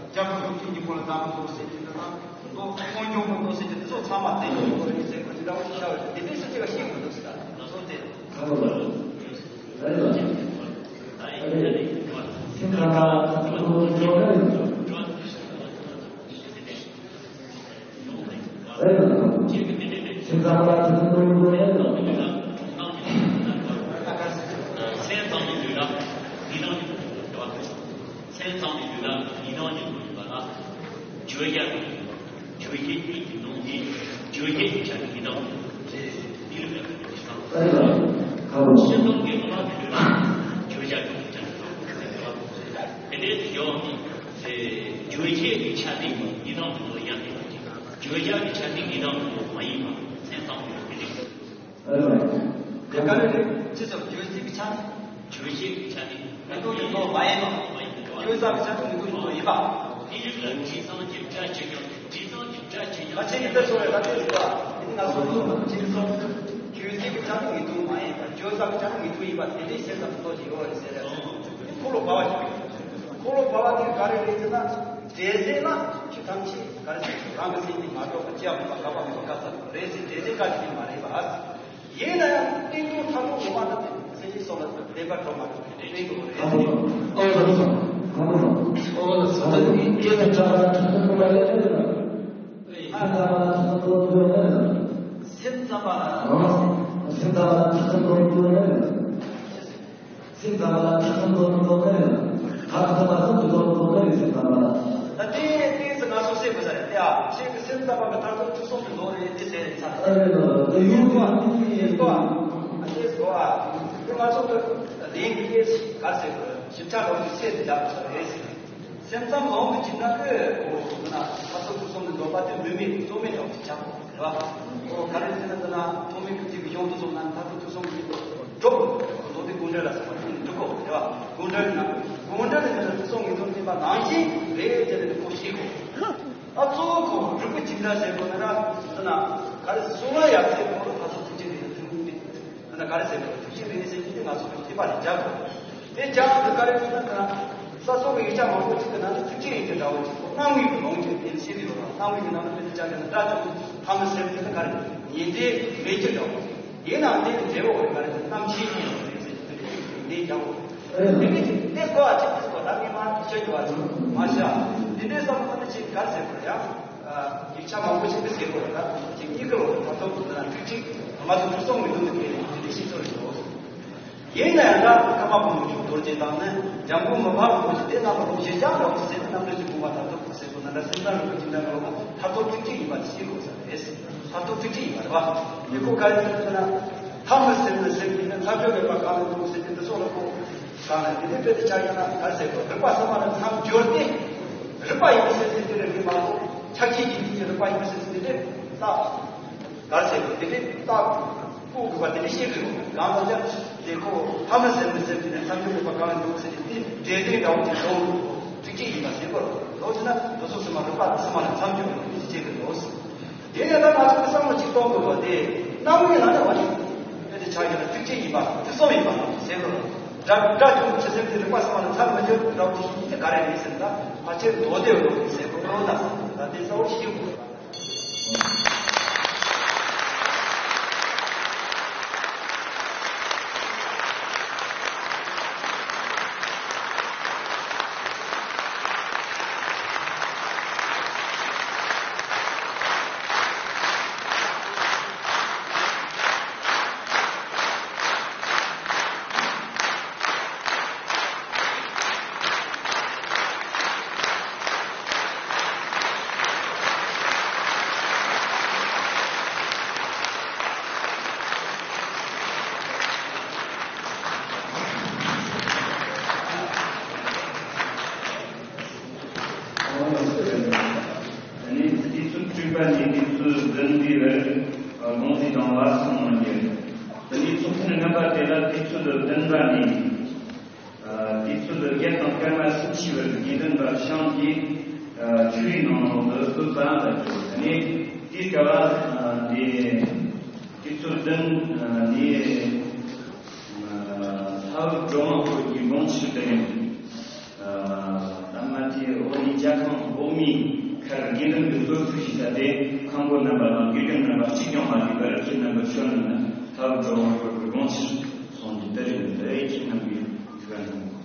རྒྱ་གར་གཞུང་ཆེན་གྱི་སྐོར་ལ་བདག་མོ་ཟེར་གྱི་འདུག་ན། མདོ་ཀུན་འབྱུང་མདོ་ཟེར་གྱི་འདི་ཚོ་ཚང་མ་བསྟན་བཅོས་སྐོར་ཡིན་ཟེར་དགོས་ཀྱི་འདྲ་བོ་ཞིག་ཤར་བས་དེ་འདྲའི་སྲིད་ཇུས་ལ་ཤེས་དགོས་འདུག་ཟེར་ད་སོང་ཙེ། སེམས་ཙམ་པ་ལ་དེ་ཚོ་ཀུན་ཡོད་ཡོད་ལ། སེམས་ཙམ་པའི་དུས་ལ་ཉི་སྣང་གི་བརྗོད་བྱ་ཉི་སྣང་གི་བརྗོད་བྱ་ཡིན་པ་ལ། བརྗོད་བྱ་དང་། བརྗོད་བྱའི་ཡུལ་གྱི་ནང་ནས་བརྗོད་བྱའི་ཡིག་ཆ་ནི་ཡིན་ནམ། འདིར་མེད་པའི་ཡིག་ཆ། ཤེས་རྟོགས་ཀྱི་ལུང་པ་དེ་ལ་བརྗོད་བྱ་དང་ཡིག་ཆ་ནི་ཡོད་པ་དེ་འདྲའི་ཡོད་ནི། བརྗོད་བྱའི་ཡིག་ཆ་ནི་ཡིན་ནམ་དུ་ཡང་མེད་པ་ཅིག་བརྗོད་བྱ་ཡིག་ཆ་ནི་ཡིན་ནམ་དུ་མ་ཡིན་པ་སེམས་ཙམ་ཡོད་མི་རིགས། དེ་ག་རེ་རེད། ཅི་ཙམ་བརྗོད་བྱའི་ཡིག་ཆ་ནི། བརྗོད་བྱའི་ཡིག་ཆ་ནི་ཡིན་ནམ་དུ་མ་ཡིན་པ། མ་ཡིན་པ། ཁྱོད་ཚོ་གི་ཆ་ཚང་ངེས་དོན་ཡིན་པ། དེ་ཡིན་ལ་དེང་སང་གི་སྒྲ་ཅིག་ཡང་དེང་སང་གི་སྒྲ་ཅིག་ཡང་། ང་ཆེ་གི་ལྟ་སོང་བས་ད་ལྟའི་རིག་པ་འདི་ང་ཚོ་ཚོ་ཅིག་སོང་། ཁྱོད་ཚོ་གི་ཆ་ཚང་ངེས་དོན་མ་ཡིན་པ། ཁྱོད་ཚོ་གི་ཆ་ཚང་ངེས་དོན་ཡིན་པ། དེ་འདྲའི་སེམས་ཙམ་ཏོག་ཅིག་ཡོད་རེད་ཟེར་རེད། འཁོར་ལོ་བ་བ་ཞིག་འཁོར་ལོ་བ་བ་དེ་ག་རེ་རེད་ཟེར་ན། འབྲས་ཟན་ལ་ཆུ་ཐམས་ཅད་ག་རེ་ཟེར། རང་གི་སེམས་ཀྱིས་མ་རྟོགས་པ་ཅི་ཡང་མེད་པ་དགག་པ་མེད་པ་དགག་ཚར། འབྲས་ཟན་འབྲས་ཟན་ག་ཅིག་ཡིན་མ་རེད་པ། ཡིན་ན་ཡང་བསྟན་དོན་མཐར་ཐུག་ངོ་མ་ནི་སེམས་ཅན་སོགས་ལ་བདེན་པར་འགྲོ་མ་ཐུབ་པའི་བསྟན་དོན་རེད། ཨོ་ལགས་སོ། ཨོ་ལགས་སོ། ད་ནི་སྐད་ཆ་དྲག་པ་ཁྲག་ཁྲག་འགྲོ་བ་ལས་ལས་ལ། ཨ་ད་ཁྲག་ཁྲག་འགྲོ་འགྲོ་ལས་ལ། སེམས་ཙམ་པ་ལ། སེམས་ཙམ་པ་ཁྲག་ཁྲག་འགྲོ་འགྲོ་ལས་ལ། སེམས་ཙམ་པ་ལ་ཁྲག་ཁྲག་འགྲོ་འགྲོ་ལས་ལ། ཁྲག་ཁྲག་པ་ཁྲག་ཁྲག་འགྲོ་འགྲོ་ལས་སེམས་ཙམ་པ་ལ། ད་དེ་དེ་ཚོ་ང་ཚོ་སེམས་པ་ས་རེད་དེ། ཨ་ཤེས་ཀྱི་སེམས་ཙམ་པ་མི་མཐར་ཐུག་ཐུགས་གསུམ་དུ་འགྲོ་རེད་དེ་ཟེར་རེད་ཚ། ཨ་རེད་ལ་ད་ཡོད་པ་ཡིན་ཡིན་པ། ཨ་དེ་ཚོ་ཨ་དེ་ང་ཚོ་གི་ལས་ཀྱི་ལས་ག་ཟེར་དགོས། ཞིབ་ཕྲ་ལོག་གི་ཚད་དུ་བཞག་ཚར་རེད་ཟེར། སེམས་ཙམ་ལོང་དུ་བྱིན་ན་ཨོ་ཁོ་ན་མཐར་ཐུག་ཐུགས་གསུམ་དུ་འགྲོ་པ་དེ་མུ་མེད་རྩོལ་མེད་ཐོག་ཏུ་ཆགས་དགོས་རེད་བ། ཁོ་ག་རེ་ཟེར་ན་ད་ན་ཐོག་མའི་ཀུན་གཞི་གི་གཞུང་དུ་སོང་ན་མཐར་ཐུག་ཐུགས་གསུམ་གྱི་འགྲོ་དགོས། མདོ་སྡེ་དགོངས་འགྲེལ་ལ་སོགས་པ་ཐུགས་ནི་འགྲོ་དགོས་རེད་བ། དགོངས་འགྲེལ་ན་དགོངས་འགྲེལ་ནི་ཐུགས་གསུམ་ངེས་དོན་བསྟན་པ་ནང་བཞིན་རེད་ཅེས་ནི་ཁོ་ཤེས་དགོས། ཨ་གཙོ་བོ་ཁོ་རིག་པ་གཅིག་འདྲ་ཟེར་དགོས་ན་ར་ཟེར་ན་ག་རེ་གསུང་བ་ཡག་ཚད་ཁོ་ལ་མཐར་ཐུག་ཐུགས་རྗེ་རེད་ཐུགས་རྗེ། ད་ནི་ག་རེ་ཟེར་དགོས། ཐུགས་རྗེ་མེད་ཟེར་གྱི་དེ་ང་ཚོ་གི་ཐེག་པ་ལ་སྦྱར་དགོས། དེ་སྦྱར་དུས་ག་རེ་ཟེར་ན་ད་ས་སོགས་ཀྱི་ཡིག་ཆ་མང་པོ་ཅིག་གི་ནང་དུ་ཐུགས་རྗེ་ཡི་གེ་འདྲ་བོ་ཅིག་གོ་རྣམ་ངེས་ཀྱི་ལུང་ཅིག་དེ་ཤེས་ཀྱི་ཡོད་རེད། རྣམ་ངེས་ཀྱི་ནང་དུ་དཔེ་དེ་སྦྱར་ན་སྒྲ་ཅུང་ཐ་མི་ཟེར་དེ་ནི་ག་རེ་ཉན་འདྲེ་མེད་ཀྱི་འདྲ་བོ་ཅིག་ཡིན་ནའང་དེ་ནི་འབྲས་བུ་ག་རེ་ཟེར་རྣམ་ཤེས་ཀྱི་ཡོད་རེད་ཟེར་གྱི་དེ་ནི་ལས་རྒྱག་དགོས། དེ་ནི་ཅིག་དེ་གོ་བ་ཅིག་དེ་གོ་ད་ངས་མ་བཤད་རྒྱུ་བ་ཅིག་མ་བཤད། དེ་འདྲའི་བསམ་བློ་ནི་ཅིག་ག་རེ་ཟེར་དགོས་ཡང་། ཡིག་ཆ་མང་པོ་ཞིག་ཏུ་ཟེར་དགོས་རེད། ད་ཅིག་གཉིས་ཀ་ལོ་ད་ཐོབ་ཐུབ་ན་ཐུགས་གཅིག་མ་ཐུབ་ཐུབ་སོང་མི་འདུག་ནི་དེ་དེ་འདྲའི་ཤེས་ཚོར་ཞིག་འདུག་ཡིན་ན་ཡང་ད་ཀརྨ་པ་མོ་མཆོག་རྡོ་རྗེ་དང་ནི་འཇམ་མགོན་མི་ཕམ་རྡོ་རྗེ་དེ་རྣམ་པ་ལོ་ཞེས་ཀྱང་ལོ་ཟེར་ནས་རྣམ་འགྲེལ་གྱི་དགོངས་པ་ད་ཐོབ་ཐུབ་ཟེར་དགོས་ན་འདྲ། སེམས་ཙམ་རིག་པ་ཅིག་འདྲ་ལོ་ད་ཐོབ་ཐུབ་ཅིག་ཡིན་པ་ཤེས་དགོས་ས་རེད། ད་ཐོབ་ཐུབ་ཅིག་ཡིན་པ་རེད་བ། དེ་ཁོ་ག་རེ་ཟེར་ན་ཐ་མི་ཟེར་ན་ཟེར་གྱི་ནི་མཚམས་སྦྱོར་མེད་པ་གང་ལ་འདུག་ཟེར་གྱི་འདི་སོགས་ལ་གོ། གང་ལ་དེ་ནས་དཔེ་དེ་ཆ་ཡང་ན་ག་རེ་ཟེར་དགོས། རིག་པ་གསུམ་པ་ལ་མཚམས་སྦྱོར་ཏེ། རིག་པ་ཡིན་ཟེར་ཟེར་དེ་རེད་མི་མ་གཏོགས་ཆ་ཤས་ཀྱི་དུས་ཀྱི་རིག་པ་ཡིན་ཟེར་ཟེར་དེ་རེད་ལྟ། ག་རེ་ཟེར་དགོས། དེ་རེད་ལྟ། ཀུ་གུ་པ་དེ་རེད་ཤེས་དགོས། གང་ལ་ཡང་དེ་ཁོ་ཐ་མི་ཟེར་ནི་ཟེར་དེ་ནས་མཚམས་སྦྱོར་མེད་པ་གང་ལ་འདུག་ཟེར་དེ་འབྲས་ཟན་འདྲ་བོ་དེ་འགྲོ་འགྲིག་གི་ཡིན་པ་ཟེར་དགོས། ལོ་ཟེར་ན་འདི་ཚོ་ཚང་མ་རིག་པ་ཚང་མ་ལ་མཚམས་སྦྱོར་མེད་པ་ཤེས་དགོས་ལོ། དེ་ནས་ད་ང་ཚོ་གི་བསམ་བློ་གཅིག་གཏོང་དགོས་པ་དེ་རྣམ་ངེས་ལ་ནི་བ་ཞིག་དཔེ་དེ་ཆ་ཡོད་ན་ཐུགས་རྗེ་ཡིན་པ་ཐུགས་གསུམ་ཡིན་པ་ཟེར་དགོས། སྒྲ་སྒྲ་ཅུང་ཆེ་སེམས་དེ་རིག་པ་གསུམ་ལ་མཚམས་མི་སྦྱོར་འདྲ་བོ་ཞིག་དེ་ག་རེ་རེད་ཟེར་ན་ཕལ་ཆེར་མདོ་སྡེ་འོ་ཟེར་དགོས་ལོ་ན་ད་དེ་གསལ་བོ་ཤེས་དགོས། དེ་ནས་དུས་ཚོད་དྲུག་པ་ནས་དུས་ཚོད་བདུན་པའི་བར་དགོངས་གཞི་དང་བར་གསུམ་གནང་རྒྱུ། དེ་ནས་ཚོགས་ཐུན་རྣམ་པ་དེ་ལ་དུས་ཚོད་བདུན་པ་ནས། ཨ། དུས་ཚོད་བརྒྱད་དང་སྐར་མ་སུམ་ཅུའི་བར་དུ་དགེ་འདུན་པ་བྱམས་ཀྱིས། ཨ། ཆོས་ཡི་ནང་ལོགས་སུ་སྲོལ་བཟང་ལ་བཅུག་ནས་དེའི་སྐབས། ཨ། འདི་དུས་ཚོད་བདུན། ཨ། འདི། ཨ། ལྷ་བུ་སྒྲོལ་མ་སྐོར་གྱི་དགོངས་ཕྱིར་དུ་ཡང་། ཨ། ད་མ་ཐེ་འོ་ནི་རྒྱ་ཁང་འོག་མའི་ཁར་དགེ་འདུན་གྱི་སྲོལ་ཕུགས་ཤིག་བཏབ་སྟེ་མཁན་པོ་རྣམ་པ་དང་དགེ་རྒན་རྣམ་པ་གཅིག་ཀྱང་མ་ལུས་པར་ཁྱེད་རྣམ་པ་ཆོས་རྣམས་ལ་ལྷ་བུ་སྒྲོལ་མ་སྐོར་གྱི་དགོངས་ཕྱིར་གསུངས་ཏེ་དེ་རིང་འདིར་ཁྱེད་རྣམ་པའི་ཐུགས་ཀ་འདུན།